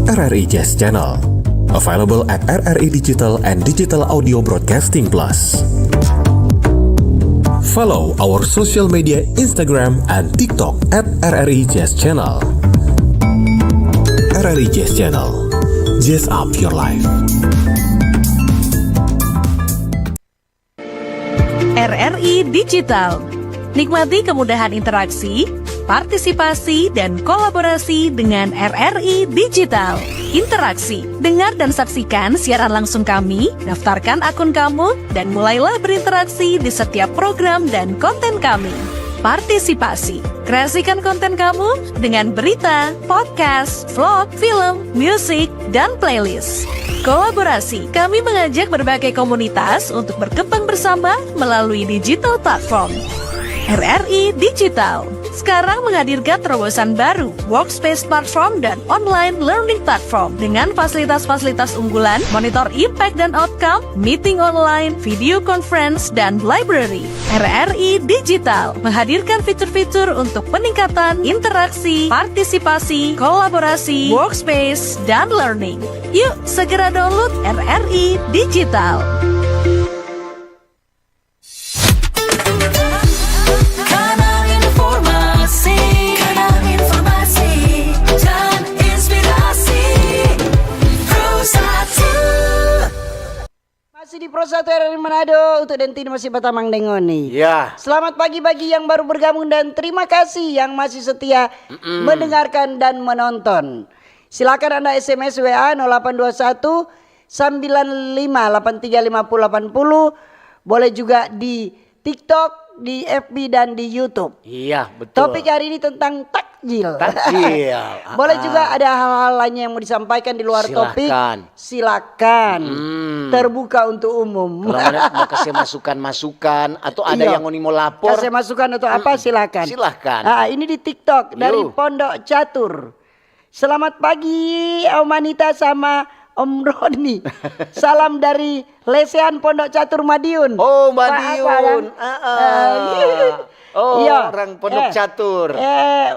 R R I Jazz Channel. Available at R R I Digital and Digital Audio Broadcasting Plus. Follow our social media Instagram and TikTok at R R I Jazz Channel. R R I Jazz Channel. Jazz up your life. R R I Digital. Nikmati kemudahan interaksi, partisipasi, dan kolaborasi dengan R R I Digital. Interaksi. Dengar dan saksikan siaran langsung kami, daftarkan akun kamu, dan mulailah berinteraksi di setiap program dan konten kami. Partisipasi. Kreasikan konten kamu dengan berita, podcast, vlog, film, musik, dan playlist. Kolaborasi. Kami mengajak berbagai komunitas untuk berkembang bersama melalui digital platform. R R I Digital sekarang menghadirkan terobosan baru, workspace platform dan online learning platform dengan fasilitas-fasilitas unggulan, monitor impact dan outcome, meeting online, video conference, dan library. R R I Digital menghadirkan fitur-fitur untuk peningkatan interaksi, partisipasi, kolaborasi, workspace, dan learning. Yuk, segera download R R I Digital. Kanal informasi, kanal informasi, dan inspirasi. Pro satu. Masih di Pro satu R R I Manado, Utu deng Tin masih batamang deng ngoni. Ya. Selamat pagi bagi yang baru bergabung dan terima kasih yang masih setia Mm-mm. mendengarkan dan menonton. Silakan Anda S M S, W A nol delapan dua satu Sembilan lima delapan tiga lima puluh delapan puluh. Boleh juga di TikTok, di F B, dan di YouTube. Iya, betul. Topik hari ini tentang takjil. Takjil. Boleh Ah. juga ada hal-hal lainnya yang mau disampaikan di luar topik. Silakan. Silakan. Hmm. Terbuka untuk umum. Kalau mau, mau kasih masukan-masukan atau ada Iya. yang mau lapor, Kasih masukan atau apa, silakan. Silakan. Ah, ini di TikTok dari Yo. Pondok Catur. Selamat pagi Om Anita sama Om Roni. Salam dari Lesean Pondok Catur Madiun. Oh, Apa, apa, Madiun. kan? Ah, ah. Ah, iya. Oh, Iya. orang Pondok Eh, Catur. Eh,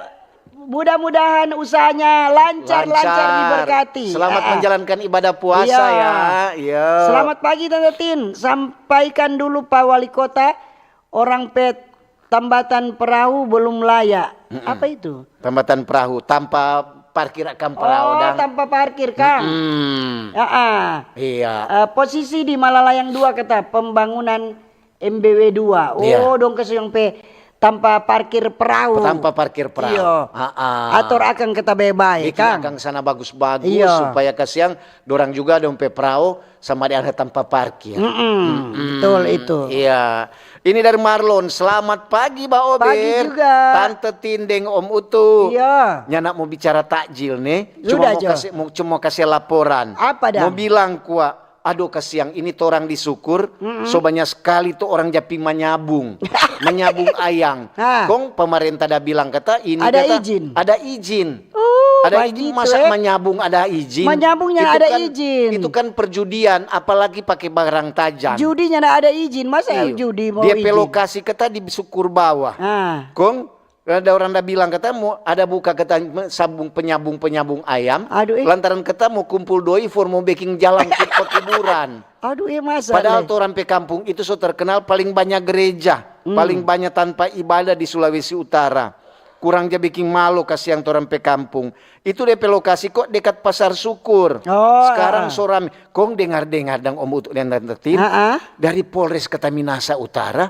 mudah-mudahan usahanya lancar, lancar, Lancar. Diberkati. Selamat Ah, ah. Menjalankan ibadah puasa Iya. ya. Iya. Selamat pagi Tante Tin. Sampaikan dulu Pak Wali Kota, orang pe tambatan perahu belum layak. Apa itu? Tambatan perahu tanpa parkir akang perahu Oh, dang. Tanpa parkir, Kang. Hmm. Ya, ah. Iya. Eh, posisi di Malalayang dua kata pembangunan M B W dua. Oh, Iya. Dong kasi yang pe tanpa parkir perahu. Tanpa parkir perahu. Iya. Ah, ah. Ator akang kata bae-bae, Bikin Kang. Akang sana bagus-bagus Iya. supaya kasiang dorang juga dong pe perahu sama ada, ada tanpa parkir. Mm-mm, betul itu. Iya. Ini dari Marlon. Selamat pagi, Ba Ober. Pagi juga. Tante Tin deng Om Utu. Iya. Nyanda mo bicara takjil nih. Sudah, Cuma mo Jo. Kase, mo, cuma mo kase laporan. Apa, dang? Mo bilang kwa, aduh kasiang ini torang di Sukur, so banya skali tu orang ja pi manyabung. Manyabung ayam. Ha. Kong pemerintah da bilang kata ini Ada kata, izin. Ada izin. Oh, Ada bagitu, izin, masa eh. manyabung ada izin? Manyabung nyanda Itu ada kan, izin. Itu kan perjudian, apalagi pake barang tajam. Judi nyanda ada izin, masa Iyo. judi mau Dia izin? Pe lokasi kata di Sukur bawah. Ah. Kong ada orang da bilang kata mo ada buka kata sabung penyabung penyabung ayam. Aduh, eh. Lantaran kata mo kumpul doi for mo beking jalang ke pekuburan. Aduh, eh, masa Padahal le? Torang pe kampung itu so terkenal paling banyak gereja, Hmm. paling banyak tanpa ibadah di Sulawesi Utara. Kurang ja biking malo kasiang torang pe kampung. Itu de pe lokasi kok dekat Pasar Sukur. Oh, Sekarang ah. So rame. Kong dengar-dengar dang Om Utu dan Tante Tin, Ah, ah. dari Polres Kota Minasa Utara,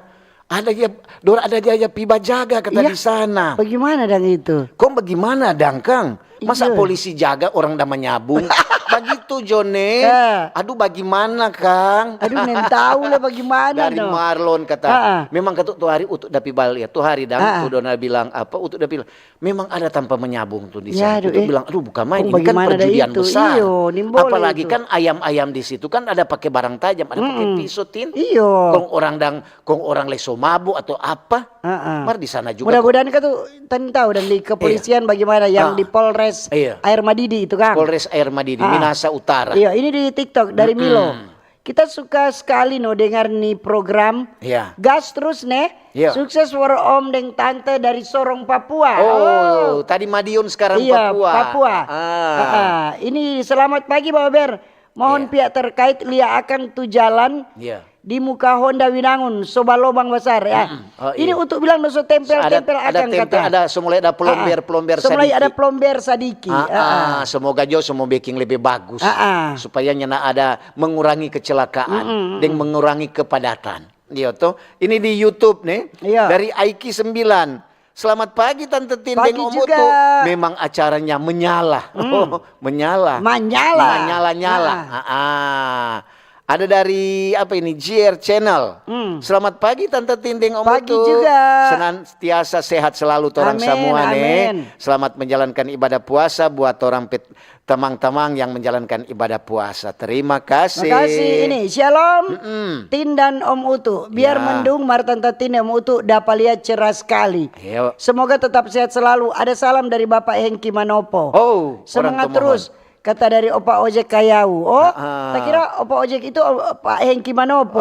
ada dia, dor ada dia ja pi bajaga kata Iya. Di sana. Bagaimana dang itu? Kong bagaimana dang, Kang? Masa Iya. Polisi jaga orang da manyabung? Bagitu, Jone. Ya. Aduh, bagaimana, Kang? Aduh, neng tahu le bagaimana Dari dong. Marlon kata, Ah, ah. Memang kata tu hari Utu da pi bal ya, tu hari dang, Ah, ah. Tu dona bilang apa, Utu da bilang, memang ada tanpa manyabung tu di Ya, sana. aduh, Utu eh. bilang, aduh, bukan main, Kong ini kan bagaimana ada perjudian itu? Besar. Iyo, nimbole Apalagi itu. Kan ayam-ayam di situ kan ada pake barang tajam, ada pake Mm-mm. Piso, Tin. Iyo. Kong orang dang, kong orang leso mabo atau apa? Ah, ah. Mar di sana juga. Mudah-mudahan kata tu tadi tahu dan di kepolisian bagaimana yang Ah. Di Polres Iya. Air Madidi itu, Kang. Polres Air Madidi, Ah. Minasa Utara. Iya, ini di TikTok dari Milo. Kita suka sekali no dengar ni program. Iya. Gas terus ne. Iya. Sukses for Om deng Tante dari Sorong, Papua. Oh, tadi Madiun, sekarang Iya, Papua. Papua. Ah. Ah, ini selamat pagi, Bawa Ber. Mohon Iya. Pihak terkait lia akang tu jalan Iya. di muka Honda Winangun, soba lobang basar ya. Mm-mm. Oh, Ini iya. untuk bilang no so tempel, Ada, tempel ada akang tempel, kata. ada, so mulai ada plomber, Ah, ah. plomber So mulai sadiki. Ada plomber sadiki. Ah, Ah, ah. Ah, semoga jo so mo beking lebe bagus. Ah, ah. Supaya nyanda ada mengurangi kecelakaan Mm-mm. dan mengurangi kepadatan. Iya toh. Ini di YouTube nih. Iya. Dari Aiki sembilan. Selamat pagi Tante Tin Pagi deng Om juga. Utu. Memang acaranya menyala. Hmm. Menyala. Manyala. Manyala-nyala. Ah. Ah, ah. Ada dari apa ini? J R Channel. Hmm. Selamat pagi Tante Tin deng Om Pagi Utu. juga. Senantiasa sehat selalu torang Amin, samua nih. Amin. Selamat menjalankan ibadah puasa buat torang pet tamang-tamang yang menjalankan ibadah puasa. Terima kasih. Makasih. Ini, shalom. Mm-mm. Tin dan Om Utu. Biar Ya. mendung, mar Tante Tin dan Om Utu dapa lia cerah sekali. Yo. Semoga tetap sehat selalu. Ada salam dari Bapak Hengki Manopo. Oh, Semangat orang terus. Kata dari Opa Ojek Kayau. Oh, Ah, ah. Tak kira Opa Ojek itu Opa Hengki Manopo.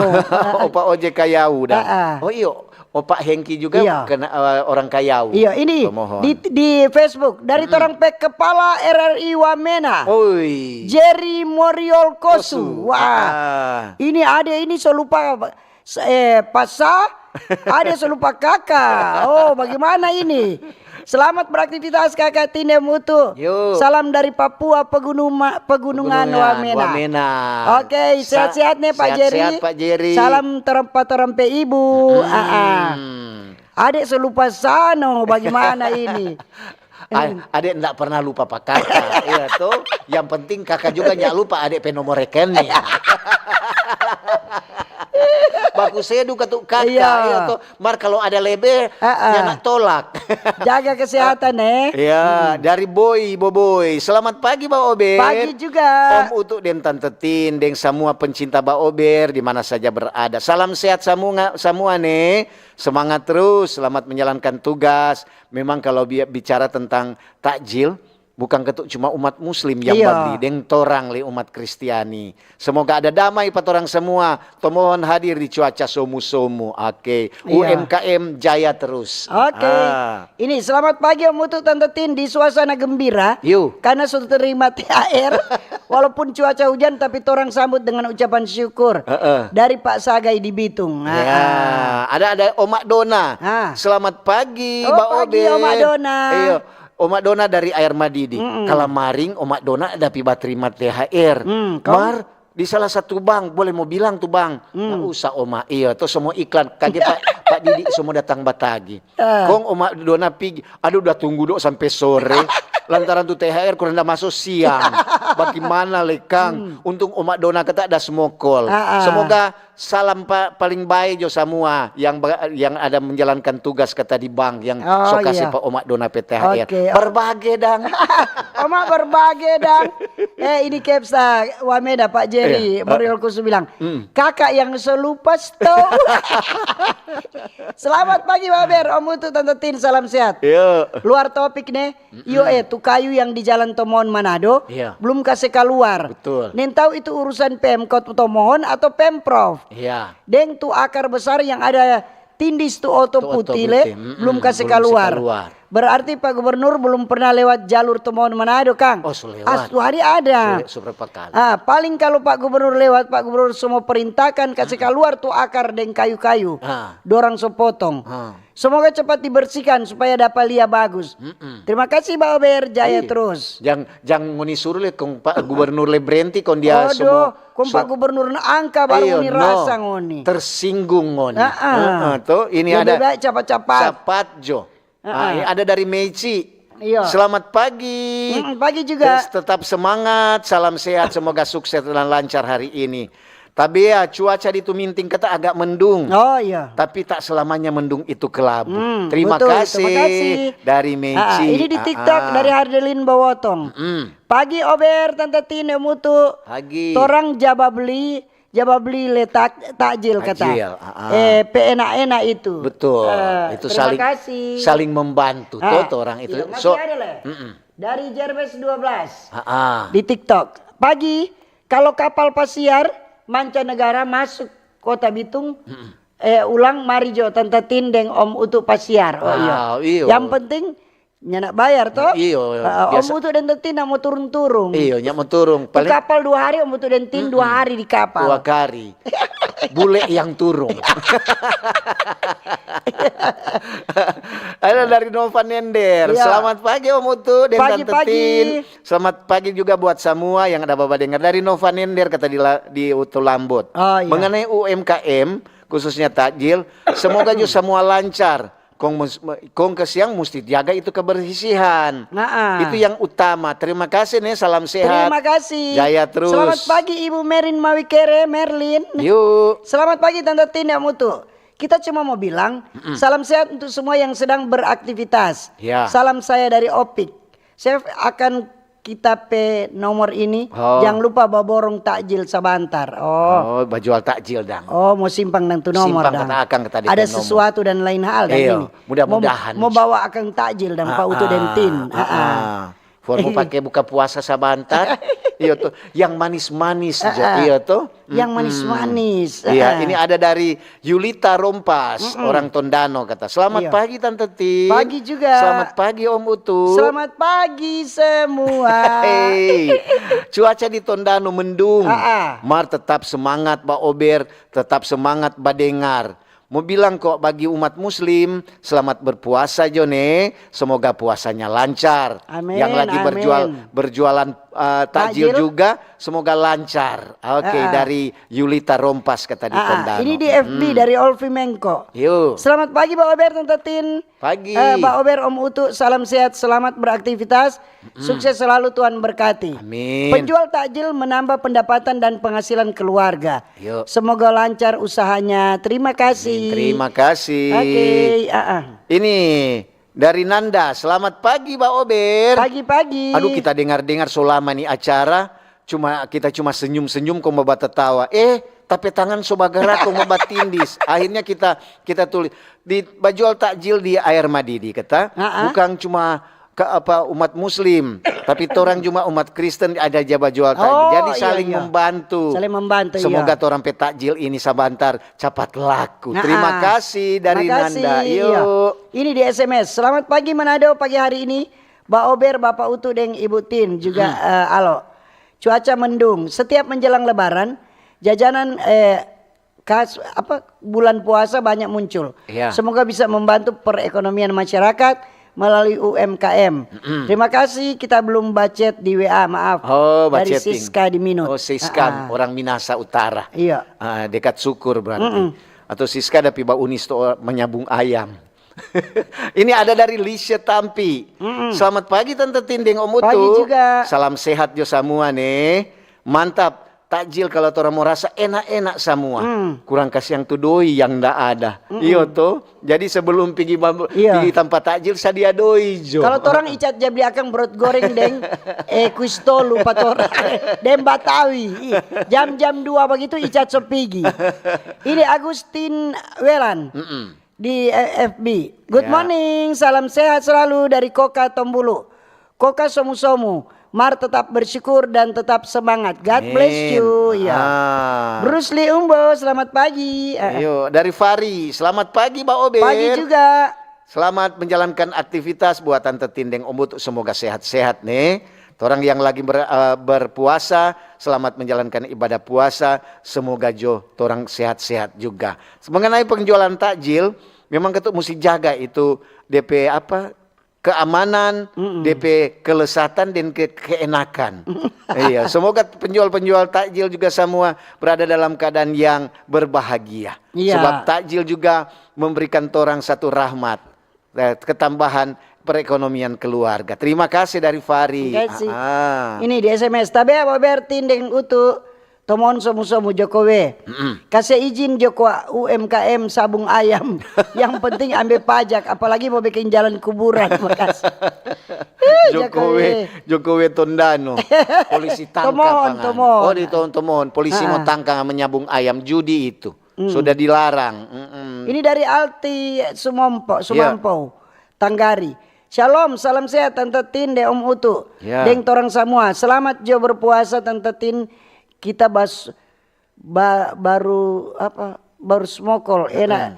Opa Ojek Kayau dah. Ah, ah. Oh iyo, Opa Hengki juga Iya. Kena, eh, orang Kayau. Iya, ini Pemohon. di, di Facebook dari torang pe kepala R R I Wamena. Oi. Jerry Moriol Kosu. Kosu. Wah. Ah. Ini ade ini so lupa s- eh pasa, ade so lupa kaka. Oh, bagaimana ini? Selamat beraktivitas Kaka Tine Mutu. Yo. Salam dari Papua Pegunuma- Pegunungan, Pegunungan Wamena. Wamena. Oke, Sa- sehat-sehat ne Pak sehat-sehat, Jerry. Pak Jerry. Salam terempa terempe ibu. Ah, ah. Hmm. Adek so lupa sano, bagaimana ini? Ai, adek ndak pernah lupa pa kaka, iya to. Yang penting kaka juga nyak lupa adek pe nomor rekening. Baku sedu katu kaka, Iya. iya to. Mar kalau ada lebe, Ah, ah. nyanda tolak. Jaga kesehatan, eh. Ya, dari Boy, Boboy. Selamat pagi, Ba Obe. Pagi juga. Om Utu deng Tante Tin, deng samua pencinta Ba Ober di mana saja berada. Salam sehat samua, samua ne. Semangat terus, selamat menjalankan tugas. Memang kalau bi-, bicara tentang takjil, bukan ketuk cuma umat muslim yang Iya. babli, deng torang le umat Kristiani. Semoga ada damai pa torang semua. Tomohon hadir di cuaca somu-somu. Oke, Iya. U M K M jaya terus. Oke. Ah. Ini selamat pagi Om Utu, Tante Tin, di suasana gembira. Yu. Karena sudah terima T H R. Walaupun cuaca hujan tapi torang sambut dengan ucapan syukur. Heeh. Dari Pak Sagai di Bitung. Ah, Ya, ah. ada ada Oma Dona. Ah. Selamat pagi, Oh, Mbak pagi, Obe. Oma Dona. Iya, Oma Dona dari Air Madidi. Mm-mm. Kalamaring Oma Dona ada pi baterima T H R. Hmm, kong? Mar di salah satu bank, boleh mau bilang tuh bank. Hmm. Nggak usah Oma, iya, tuh semua iklan kage Pak Pak Didi semua datang batagi. Ah. Kong Oma Dona pigi, aduh udah tunggu dok sampai sore. Lantaran tuh T H R kurang ada masuk siang. Bagaimana le Kang? Hmm. Untung Oma Dona kata ada smokol. Ah, ah. Semoga salam pa, paling baik jo samua yang ba- yang ada menjalankan tugas kata di bank yang Oh, so kasih iya. pa Oma Dona P T H R. Oke, oh. Berbage dang. Oma berbage dang. Eh, ini Kepsa Wameda, Pak Jerry, Iya. Moriol Kusu bilang, Mm. "Kakak yang so lupa sto." Selamat pagi Baber, Om Utu, Tante Tin, salam sehat. Iya. Luar topik ne. Iyo eh, tu kayu yang di Jalan Tomohon Manado Iya. belum kase kaluar. Betul. Nintau itu urusan Pemkot Tomohon atau Pemprov. Iya. Deng tu akar besar yang ada tindis tu oto Tu oto putih le putih, mm-mm, belum kase belum kase kaluar. kaluar. Berarti Pak Gubernur belum pernah lewat jalur Tomohon Manado, Kang. Oh, su lewat. Ah, satu hari ada. Su, su berapa kali? Ah, paling kalau Pak Gubernur lewat, Pak Gubernur semua perintahkan kasih kaluar tu akar deng kayu-kayu. Ah. Dorang so potong. Ah. Semoga cepat dibersihkan supaya dapat lia bagus. Mm-mm. Terima kasih Baober, jaya Iya. terus. Jang jang ngoni suru le kong Pak Gubernur le brenti kong dia Odo, semua kong Pak su- Gubernur na angka baru Iyo, ngoni no. rasa ngoni. Tersinggung ngoni. Ah, ah. Heeh, tuh ini Lebih ada baik capat-capat. Capat jo. Ah, Ah, ah. Ini ada dari Meici. Iya. Selamat pagi. Mm-mm, pagi juga. Terus tetap semangat, salam sehat, semoga sukses dan lancar hari ini. Tapi ya cuaca di Tuminting kata agak mendung. Oh iya. Tapi tak selamanya mendung itu kelabu. Hmm, Terima betul, kasih terima kasih. Dari Meici. Ah, ini di TikTok Ah, dari ah. Hardelin Bawotong. Mm. Pagi Ober, Tante Tine, Mutu. Pagi. Torang jaba beli, jaba beli le tak, takjil kata. Takjil, ah, ah. Eh, pe enak-enak itu. Betul. Eh, Itu terima saling kasih. saling membantu Ah, tuh orang itu. Iya, masih So, ada le. mm-mm. Dari Jermes dua belas Ah, ah. di TikTok. Pagi, kalau kapal pasiar mancanegara masuk kota Bitung, eh ulang mari jo Tante Tin deng Om Utu pasiar. Oh iya. Wow, iyo. Yang penting nyanda bayar to. Iyo, Ah, Om biasa. Utu deng Tante Tin nda mau turung-turung. Iyo, nyak mau turung. Tu Paling kapal dua hari, Om Utu deng Tin dua hari di kapal. Dua kali. Bule yang turung. Ada dari Nova Nender. Iya. Selamat pagi Om Utu dan Pagi, Tante pagi. Tin. Selamat pagi juga buat semua yang ada baba dengar. Dari Nova Nender kata di, la- di Utu Lambot. Oh, iya. Mengenai U M K M, khususnya takjil, semoga juga semua lancar. Kong, mus- kong ke siang mesti jaga itu kebersihan. Nah, ah. Itu yang utama. Terima kasih nih, salam sehat. Terima kasih. Jaya terus. Selamat pagi Ibu Merin Mawikere, Merlin. Yuk. Selamat pagi Tante Tin dan Mutu. Kita cuma mau bilang, salam sehat untuk semua yang sedang beraktivitas. Ya. Salam saya dari Opik. Saya akan kita pe nomor ini. Oh. Jangan lupa baborong takjil sabantar. Oh. Oh, bajual takjil dang. Oh, mau simpang dang tu nomor Simpang dang. kata akang kata dia Ada pe nomor. Sesuatu dan lain hal dang Iya, ini. mudah-mudahan. Mau, mau bawa akang takjil dang pa Utu deng Tin. Ah, ah. For mau pakai buka puasa sabantar. Iya tuh, yang manis-manis jo. Ah, ah. Iya tuh. Yang manis-manis. Iya, Ah. Ini ada dari Yulita Rompas, orang Tondano kata. Selamat Iya. pagi Tante Tin. Pagi juga. Selamat pagi Om Utu. Selamat pagi semua. Hei, cuaca di Tondano mendung. Ah, ah. Mar tetap semangat baober, tetap semangat badengar. Mau bilang kok bagi umat muslim, selamat berpuasa jo ne. Semoga puasanya lancar. Amin, Yang lagi berjual amin. berjualan eh, takjil Takjil. juga, semoga lancar. Oke, Ah, ah. Dari Yulita Rompas kata di Ah, ah, Tondano. ini di F B Mm-mm. dari Olvi Mengko. Yo. Selamat pagi, Pak Ober, Tante Tin. Pagi. Eh, Pak Ober, Om Utu, salam sehat, selamat beraktivitas. Sukses selalu, Tuhan berkati. Amin. Penjual takjil menambah pendapatan dan penghasilan keluarga. Yo. Semoga lancar usahanya. Terima kasih. Terima kasih. Oke, ah, ah. Ini dari Nanda. Selamat pagi, Pak Ober. Pagi-pagi. Aduh, kita dengar-dengar so lama nih acara, cuma kita cuma senyum-senyum kong batatawa. Eh, tapi tangan so bagarak kong batindis. Akhirnya kita kita tulis di bajual takjil di Air Madidi kata, Ah, ah. Bukan cuma ke apa umat muslim, tapi torang cuma umat Kristen ada ja bajual takjil. Oh, Jadi iya, saling iya. membantu. Saling membantu, Semoga iya. torang pe takjil ini sabantar capat laku. Nah, Terima ah. kasih dari Makasih, Nanda. iya. Yuk. Ini di S M S. Selamat pagi Manado, pagi hari ini Bapak Ober, Bapak Utu deng Ibu Tin juga eh, alo. Cuaca mendung. Setiap menjelang Lebaran, jajanan eh kas apa bulan puasa banyak muncul. Iya. Semoga bisa membantu perekonomian masyarakat melalui U M K M. Terima kasih, kita belum bacet di W A, maaf. Oh, Dari baceting. Siska di Minut. Oh, Siska, Ah, ah. Orang Minasa Utara. Iya. Ah, dekat Syukur berarti. Atau Siska ada pi ba unis to menyabung ayam. Ini ada dari Lisha Tampi. Selamat pagi Tante Tin deng Om Utu. Pagi juga. Salam sehat jo samua ne. Mantap. Takjil kalau torang mo rasa enak-enak samua. Hmm. Kurang kasiang tu doi yang nda ada. Iyo to. Jadi sebelum pigi, bab- Iya. pigi tampa takjil sadia doi jo. Kalau torang icat ja bli akang brot goreng deng eh kuis tolu pa torang. Deng batawi. Ih, jam-jam dua bagitu icat so pigi. Ini Agustin Welan Mm-mm. di eh, F B. Good Ya. morning, salam sehat selalu dari Koka Tombulu. Koka somu-somu, mar tetap bersyukur dan tetap semangat. God bless Amin. You. Ya. Ah. Bruce Lee Umbo, selamat pagi. Eh, Iyo, dari Fari. Selamat pagi, Ba Ober. Pagi juga. Selamat menjalankan aktivitas buat Tante Tin deng Om Utu, semoga sehat-sehat ne. Torang yang lagi ber- eh, berpuasa, selamat menjalankan ibadah puasa, semoga jo torang sehat-sehat juga. Mengenai penjualan takjil, memang katu musti jaga itu D P apa, keamanan, Mm-mm. D P kelesatan dan ke keenakan. Iya, semoga penjual-penjual takjil juga semua berada dalam keadaan yang berbahagia. Iya. Sebab takjil juga memberikan torang satu rahmat, eh, ketambahan perekonomian keluarga. Terima kasih dari Fari. Terima kasih. Ah, ah. Ini di S M S, tabe Ba Ober, Tin deng Utu, tomon somu-somu Jokowi. Kase izin jo kwa U M K M sabung ayam. Yang penting ambe pajak, apalagi mo bikin jalan kuburan. Makasih. Ih, Jokowi, Jokowi Tondano. Polisi tangkap Tomon, angan. tomon. Oh, di tomon, tomon. Polisi mau Ah. tangkap menyabung ayam judi itu. Hmm. Sudah dilarang. Mm-mm. Ini dari Alti Sumompo, Iya. Sumampo, Tanggari. Shalom, salam sehat Tante Tin deng Om Utu. Ya. Deng torang samua. Selamat jo berpuasa Tante Tin. Kita bas, ba, baru apa? Baru smokol, enak.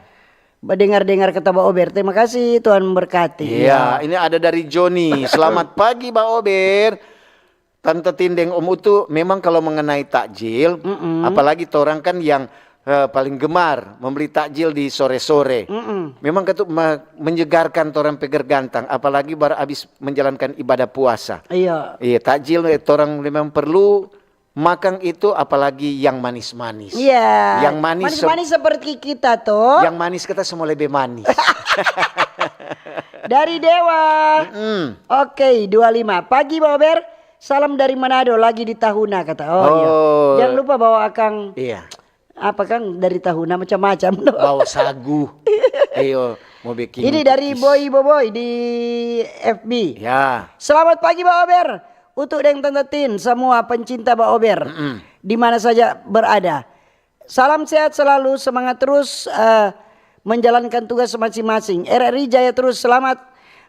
Dengar-dengar kata Ba Ober. Terima kasih, Tuhan memberkati. Iya, ini ada dari Joni. Selamat pagi, Ba Ober. Tante Tin deng Om Utu, memang kalau mengenai takjil, Mm-mm. apalagi torang kan yang eh, paling gemar membeli takjil di sore-sore. Mm-mm. Memang katu me- menyegarkan torang pe gergantang, apalagi baru abis menjalankan ibadah puasa. Iya. Iya, takjil eh, torang memang perlu makan itu, apalagi yang manis-manis. Iya. Yang manis se- Manis-manis seperti kita tuh. Yang manis kita semua lebih manis. Dari Dewa. Mm. Oke, dua lima. Pagi, Ba Ober. Salam dari Manado, lagi di Tahuna, kata. Oh, iya. Oh. Jangan lupa bawa akang, Iya. apa, kang, dari Tahuna macam-macam. Bawa sagu. Iyo, mau bikin Ini dari cookies. Boy Boboy di F B. Ya. Selamat pagi, Ba Ober. Utu deng Tante Tin, semua pencinta Ba Ober. Mm-mm. Di mana saja berada. Salam sehat selalu, semangat terus eh, menjalankan tugas masing-masing. R R I jaya terus, selamat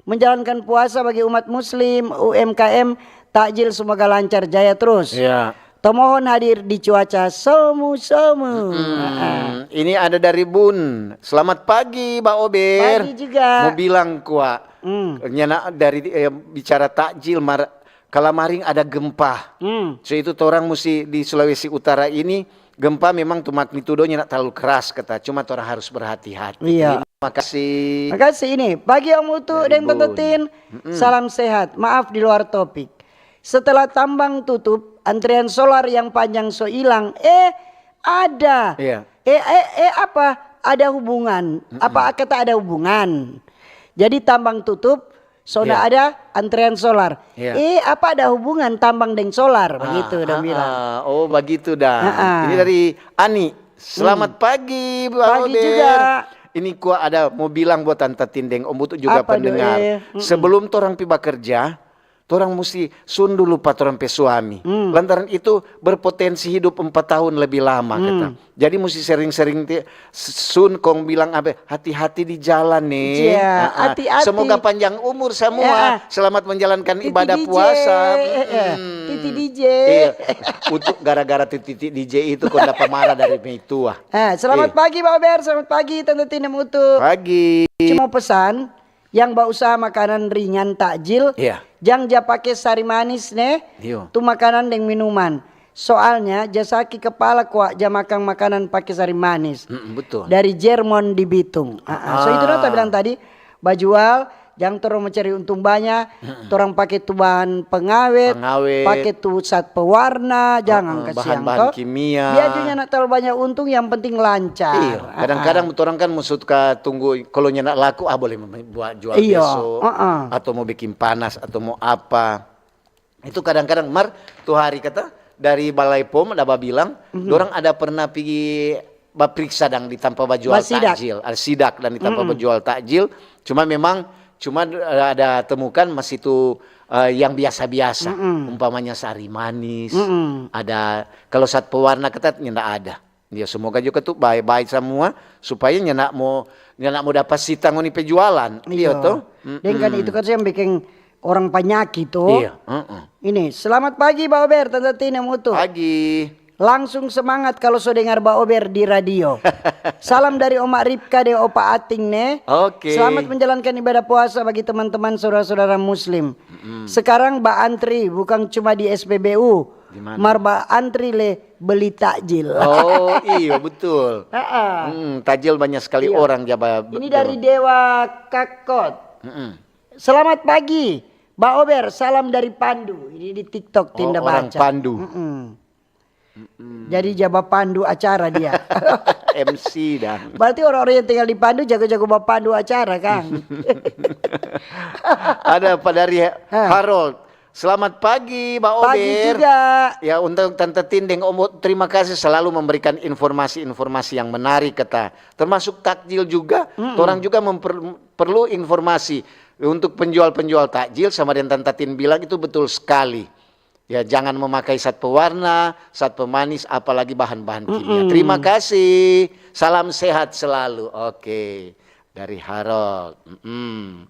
menjalankan puasa bagi umat muslim, U M K M, takjil semoga lancar, jaya terus. Iya. Tomohon hadir di cuaca somu-somu. Hmm, ini ada dari Bun. Selamat pagi, Ba Ober. Pagi juga. Mau bilang kwa, Hmm. nyana dari eh, bicara takjil, mar, kalamaring ada gempa. Hmm. So itu torang musti di Sulawesi Utara ini, gempa memang tu magnitudonya nak terlalu keras kata, cuma torang harus berhati-hati. Iya. Terima kasih. Makasih ini. Pagi Om Utu Dari deng Tante Bun. Tin. Salam sehat. Maaf di luar topik. Setelah tambang tutup, antrean solar yang panjang so ilang. Eh, ada. Iya. Eh, eh, eh, apa? Ada hubungan. Apa kata ada hubungan? Jadi tambang tutup, so Iya. ada antrean solar. Iya. Eh, apa ada hubungan tambang deng solar? Begitu Ah, dia ah, bilang. Ah, oh, begitu dah. Ah, ah. Ini dari Ani. Selamat pagi, Pak Pagi Oder. Juga. Ini kua ada mau bilang buat Tante Tin deng Om Utu juga Apa, pendengar. Doi? Mm-mm. Sebelum torang pi bakerja, torang musti sun dulu pa torang pe suami. Mm. Lantaran itu berpotensi hidup empat tahun lebih lama, kata. Jadi musti sering-sering ti-, sun kong bilang apa, hati-hati di jalan nih. Iya, Ah, ah. hati-hati. Semoga panjang umur semua. Iya, ah. Selamat menjalankan Titi ibadah D J, puasa. eh, eh, Mm-mm. Titi D J. Iya. Untuk gara-gara Titi D J itu kau dapat marah dari meitua. Eh, selamat Eh. Pagi, Bang Ober. Selamat pagi, Tante Tin deng Utu. Pagi. Cuma pesan, yang bausaha makanan ringan, takjil, Iya. jang ja pake sari manis, ne. Iyo. Tu makanan deng minuman. Soalnya, ja saki kepala kwa ja makang makanan pake sari manis. Mm-mm, betul. Dari Jermon di Bitung. Ah, ah. So, itu dong ta bilang tadi, bajual, jang torang mo cari untung banya, torang pake tu bahan pengawet, Pengawet. pake tu zat pewarna, jangan Heeh, kasiang bahan-bahan to. kimia. Biar jo nyanda terlalu banyak untung, yang penting lancar. Iya, kadang-kadang orang kan mo suka tunggu kalau nyanda laku, ah, boleh buat jual Iya, beso, heeh. Atau mau bikin panas atau mau apa. Itu kadang-kadang mar tu hari kata dari Balai Pom ada babilang, Mhm. dorang ada pernah pigi bapriksa dang di tampa bajual Basidak. Takjil, ada sidak dan di tampa bajual Takjil. Cuma memang cuma ada temukan masih tu eh, yang biasa-biasa, Mm-mm. umpamanya sari manis, Mm-mm. ada kalau zat pewarna ketat nyanda ada. Ya semoga juga tu bae-bae samua supaya nyanda mo nyanda mo dapa sita ngoni pe jualan. Iya to? Deng kan itu kan yang bikin orang panyaki to. Iya, heeh. Ini, selamat pagi Ba Ober, Tante Tin deng Utu. Pagi. Langsung semangat kalau so dengar Ba Ober di radio. Salam dari Oma Ripka deng Opa Ating ne. Oke. Selamat menjalankan ibadah puasa bagi teman-teman saudara-saudara muslim. Sekarang ba antri bukan cuma di S P B U, Di mana? Mar ba antri le beli takjil. Oh, iyo betul. Heeh. Hmm, takjil banyak sekali Iya. orang jaba. Ini dari Dewa Kakot. Mm-mm. Selamat pagi, Ba Ober. Salam dari Pandu. Ini di TikTok Oh, Tinda orang Baca. Pandu. Mm-mm. Jadi jaba pandu acara dia. M C dan Berarti orang-orang yang tinggal di Pandu jago-jago bapandu acara, kang. Ada apa dari Harold? Selamat pagi, Ba Ober. Pagi juga. Ya, untuk Tante Tin deng Om Utu, terima kasih selalu memberikan informasi-informasi yang menarik kata. Termasuk takjil juga, orang juga memper- perlu informasi untuk penjual-penjual takjil sama dengan Tante Tin bilang itu betul sekali. Ya, jangan memakai zat pewarna, zat pemanis, apalagi bahan-bahan kimia. Terima kasih. Salam sehat selalu. Oke. Dari Harold. Mm-mm.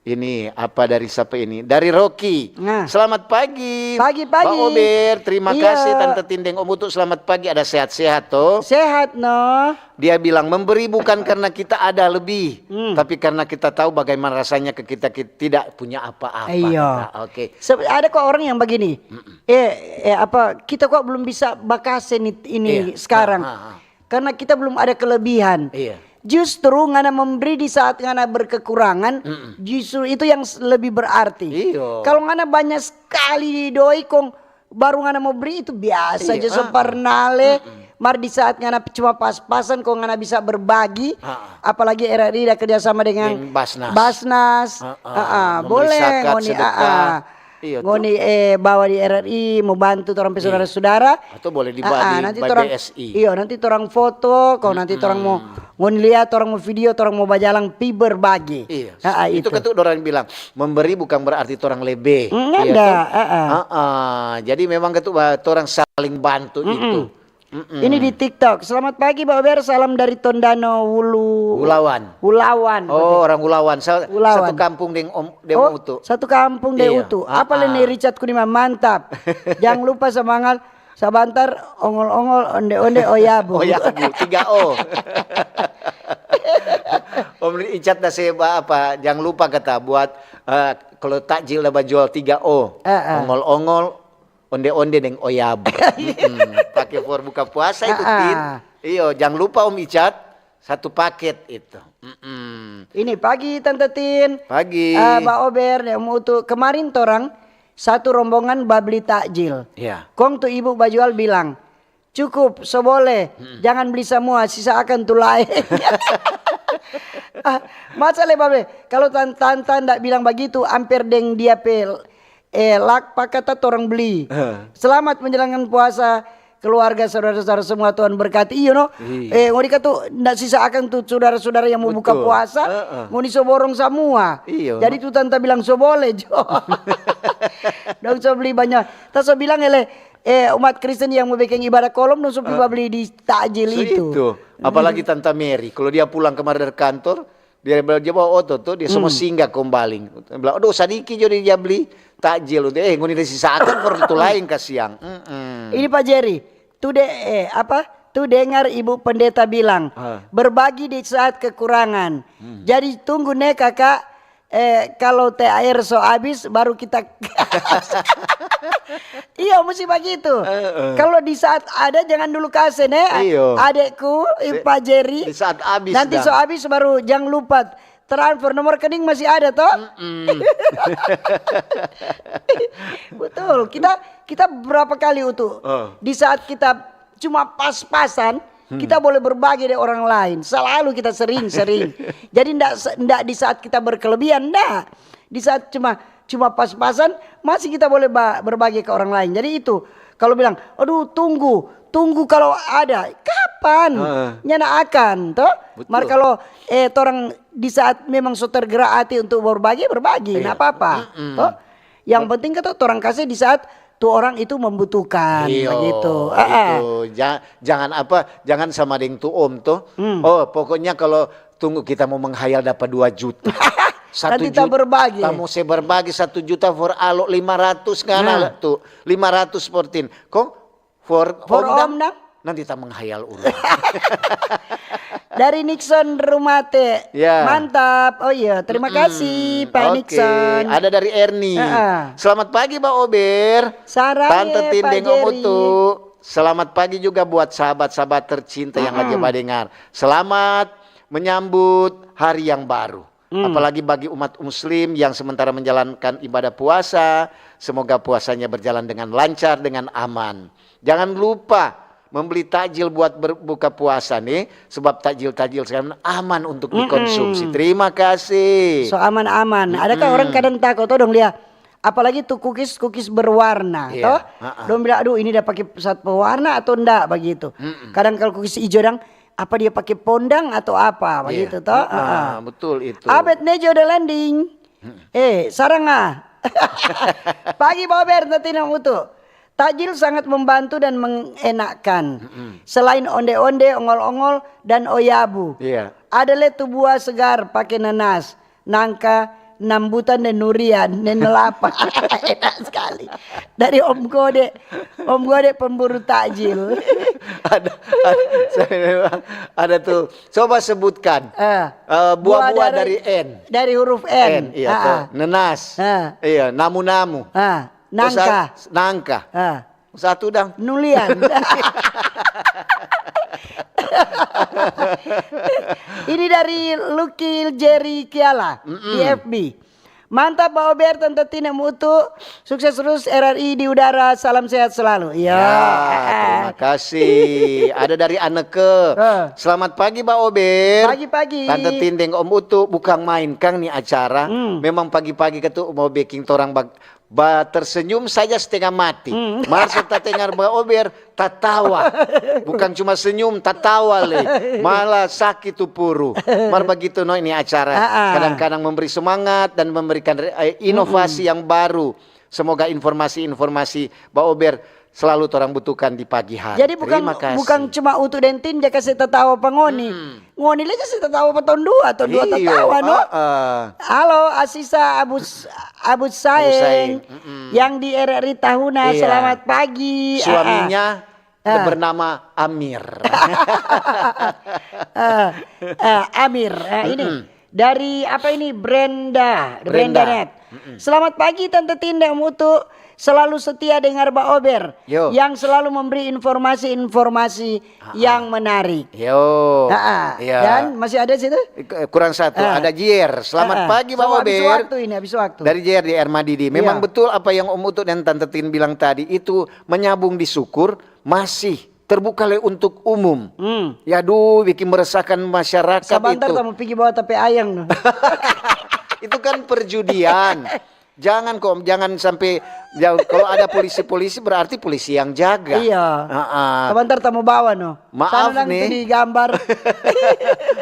Ini apa dari siapa ini? Dari Rocky. Nah. Selamat pagi. Pagi, pagi. Ba Ober, terima Iya. kasih Tante Tin deng Om Utu. Selamat pagi, ada sehat-sehat toh? Sehat no. Dia bilang memberi bukan karena kita ada lebih, Hmm. tapi karena kita tahu bagaimana rasanya ke kita, kita tidak punya apa-apa. Iya. Kata. Oke. Se- ada kok orang yang begini. Eh, eh apa kita kok belum bisa bakase nih ini Iya. Sekarang? Ah, ah, ah. Karena kita belum ada kelebihan. Iya. Justru ngana memberi di saat ngana berkekurangan, justru itu yang s- lebih berarti. Iya. Kalau ngana banyak sekali doi kong baru ngana mau beri itu biasa Iya, aja so ah, ah. pernah le. Mar di saat ngana cuma pas-pasan kong ngana bisa berbagi, Ah, ah. Apalagi R R I ada kerjasama dengan Dengan Basnas. Basnas. Ah, ah. Ah, ah. Memberi Boleh zakat, ngoni sedekah. ah, ah. Iya, Ngoni eh bawa di R R I mau bantu orang pe saudara-saudara. Atau boleh di, Ah, ah, di, nanti by orang B S I. Iyo, nanti orang foto, kalau nanti orang mau ngoni lihat orang mau video, orang mau bajalang pi berbagi. Iya. Ah, ah, Itu itu. Ketu orang bilang memberi bukan berarti orang lebe. Mm, Iya, ada, toh? ah, ah. Ah, ah. Jadi memang ketu orang saling bantu itu. Mm-mm. Ini di TikTok. Selamat pagi, Ba Ober. Salam dari Tondano Wulu. Ulawan. Ulawan. Oh, orang Ulawan. Sa- Ulawan. Satu kampung deng Om deng Oh, Utu. Satu kampung deng Iya. Utu. Ah, Apa le ah. ni Richard Kunima? Mantap. Jangan lupa semangat. Sabantar ongol-ongol onde-onde oyabu. Oyabu, tiga O. Om Richard da seba apa? Jangan lupa kata buat eh, kalau takjil da bajual tiga O. Ah, ah. Ongol-ongol, onde-onde deng oyabu. Mm-mm. Pakai for buka puasa itu, Ah, Tin. ah. Iyo, jangan lupa Om Icat, satu paket itu. Mm-mm. Ini pagi Tante Tin. Pagi. Ah, Ba Ober deng Om Utu. Kemarin torang Satu rombongan babli takjil. Ya. Kong tu ibu bajual bilang, "Cukup, so bole, jangan bli samua, sisa akang tu laeng." Ah, masa le babe, kalo tan-, tanta nda bilang bagitu, amper deng dia pe, eh, lak pakata torang bli. Eh. Selamat menjalankan puasa, keluarga, saudara-saudara semua, Tuhan berkati. Iyo no. Iya. Eh, ngoni katu nda sisa akang tu saudara-saudara yang mo buka Betul. Puasa, Heeh. ngoni so borong samua. Iyo, Jadi no. Tu tanta bilang so bole jo. Dong so bli banya. Ta so bilang ele, eh, umat Kristen yang mo biking ibadah kolom dong so pi babli di takjil So itu. Apalagi Tanta Mary, kalau dia pulang kemarin dari kantor, dia bilang, dia bawa oto tuh, dia semua singgah kong baling. Dia bilang, "Aduh, sadiki jo dia bli takjil." Eh, ngoni da sisa akang for tu laeng kasiang. Mm-mm. Ini Pak Jerry, tu de, eh, apa? Tu dengar Ibu Pendeta bilang, Ah. Berbagi di saat kekurangan. Jadi tunggu ne, Kakak, eh, kalau T H R so abis, baru kita. Iyo, mesti bagitu. Heeh. Kalau di saat ada, jangan dulu kase ne. Iyo. Adekku, eh, Di- Pak Jerry. di saat abis Nanti dah. So abis baru jangan lupa transfer, nomor rekening masih ada toh? Betul. Kita kita berapa kali, Utu? Oh. Di saat kita cuma pas-pasan, kita boleh berbagi deh orang lain. Selalu kita sering-sering. Jadi ndak se- ndak di saat kita berkelebihan, ndak. Di saat cuma cuma pas-pasan, masih kita boleh ba- berbagi ke orang lain. Jadi itu, kalau bilang, "Aduh, tunggu, tunggu kalau ada." Kapan? Heeh. Nyanda akan, toh? Betul. Mar kalau, eh, torang di saat memang so tergerak hati untuk berbagi, berbagi, Iya. nggak apa-apa, toh? Yang penting kata torang kasih di saat tu orang itu membutuhkan, Iyo, begitu. Itu. Ja- jangan apa, jangan sama deng tu om tuh. Hmm. Oh, pokoknya kalau tunggu kita mau menghayal dapat dua juta. Satu Nanti ta jut- berbagi. Ta mau se berbagi satu juta for alo lima ratus ngana Nah. Lah tu. Lima ratus for tin. Kong for, For om dang, om dang? Nanti ta menghayal ulang. Dari Nixon Rumate. Ya. Mantap. Oh iya, terima kasih Pak Oke, Nixon. Ada dari Erni. Heeh. Selamat pagi Pak Ober. Sarang Tante ya, Tin Pak deng Om Jerry. Utu. Selamat pagi juga buat sahabat-sahabat tercinta yang lagi badengar. Selamat menyambut hari yang baru. Apalagi bagi umat muslim yang sementara menjalankan ibadah puasa, semoga puasanya berjalan dengan lancar, dengan aman. Jangan lupa membeli takjil buat berbuka puasa nih, sebab takjil-takjil sekarang aman untuk dikonsumsi. Terima kasih. So aman-aman. Adakah orang kadang takut, oh dong lia? Apalagi tu kukis-kukis berwarna, Iya, toh? Ha-ha. Dong bilang, "Aduh, ini dia pakai zat pewarna atau ndak?" Begitu. Kadang kalau kukis ijo dang, apa dia pakai pondang atau apa, begitu, toh? Ah, betul itu. Abet Nejo udah landing. Eh, sarang ah. Pagi Bober, nanti nang utu. Takjil sangat membantu dan mengenakkan. Selain onde-onde, ongol-ongol, dan oyabu. Iya. Ada le tu buah segar pake nanas, nangka, nambutan, dan durian, dan lapa. Enak sekali. Dari Om Gode, Om Gode pemburu takjil. Ada, ada, saya memang ada tuh. Coba sebutkan. Eh, Eh, buah-buah dari, dari N. Dari huruf N. N, iya Ah, tuh. ah. Nenas. Ah. Iya, namu-namu. Ah, Terus nangka. sa- nangka. Ah. Satu dang. Nulian. Ini dari Lucky Jerry Kiala di F B. Mantap, Pak Ober, Tante Tine Mutu. Sukses terus R R I di udara. Salam sehat selalu. Iya. Ya, terima kasih. Ada dari Aneke. Eh. Selamat pagi, Pak Ober. Pagi-pagi. Tante Tin deng Om Utu, bukang main kang ni acara. Hmm. Memang pagi-pagi ketu mau beking torang bag- ba tersenyum saja setengah mati. Hmm. Mar so tatengar Pak Ober, tatawa. Bukang cuma senyum, tatawa le. Malah saki tu puru. Mar bagitu no ini acara. Ah, ah. Kadang-kadang memberi semangat dan memberikan re- eh, inovasi yang baru. Semoga informasi-informasi Pak Ober selalu torang butuhkan di pagi hari. Jadi bukang, Terima kasih. Bukang cuma Utu deng Tin ja kase tatawa pa ngoni. Ngoni le kase tatawa pa tong dua, tong dua Iyo, tatawa, no? Ah, ah. Halo, Asisa Abu S- Abu Saeng, Saeng, mm-mm. Yang di R R I Tahuna. Iya. Selamat pagi. Suaminya Ah, ah. bernama Amir. Eh, eh, Amir, eh, ini. Dari apa ini? Brenda. Brenda. Brenda Net. Selamat pagi Tante Tin deng Om Utu. Selalu setia dengar Ba Ober. Yo. Yang selalu memberi informasi-informasi yang menarik. Yo. Ah, ah. Iya. Dan masih ada situ? Kurang satu. Ah. Ada Jier. Selamat pagi, Ba Ober. Habis waktu ini, habis waktu. Dari Jier di Air Madidi. Memang betul apa yang Om Utu dan Tante Tin bilang tadi itu, menyambung di Syukur masih terbuka le untuk umum. Hmm. Ya, aduh, bikin meresahkan masyarakat. Sabantar itu. Tamo pigi bawa tape ayang no. Itu kan perjudian. Jangan kok, jangan sampai, ya, kalau ada polisi-polisi berarti polisi yang jaga. Iya. Heeh. Sabantar tamo bawa no. Maaf nih. Di gambar.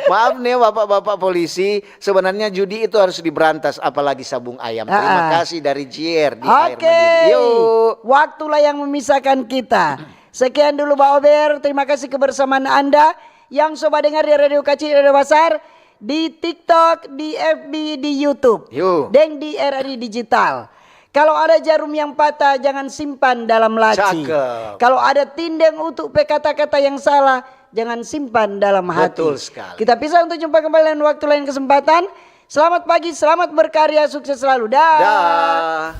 Maaf nih, bapak-bapak polisi, sebenarnya judi itu harus diberantas, apalagi sabung ayam. Terima kasih dari J R di Air Madidi. Oke. Yuk. Waktulah yang memisahkan kita. Sekian dulu Ba Ober, terima kasih kebersamaan Anda yang so badengar di Radio Kacil, Radio Basar, di TikTok, di F B, di YouTube, deng di R R I Digital. Kalau ada jarum yang patah, jangan simpan dalam laci. Cakep. Kalau ada Tin deng Utu pe kata-kata yang salah, jangan simpan dalam hati. Betul sekali. Kita pisah untuk jumpa kembali lain waktu, lain kesempatan. Selamat pagi, selamat berkarya, sukses selalu. Dah. Dah.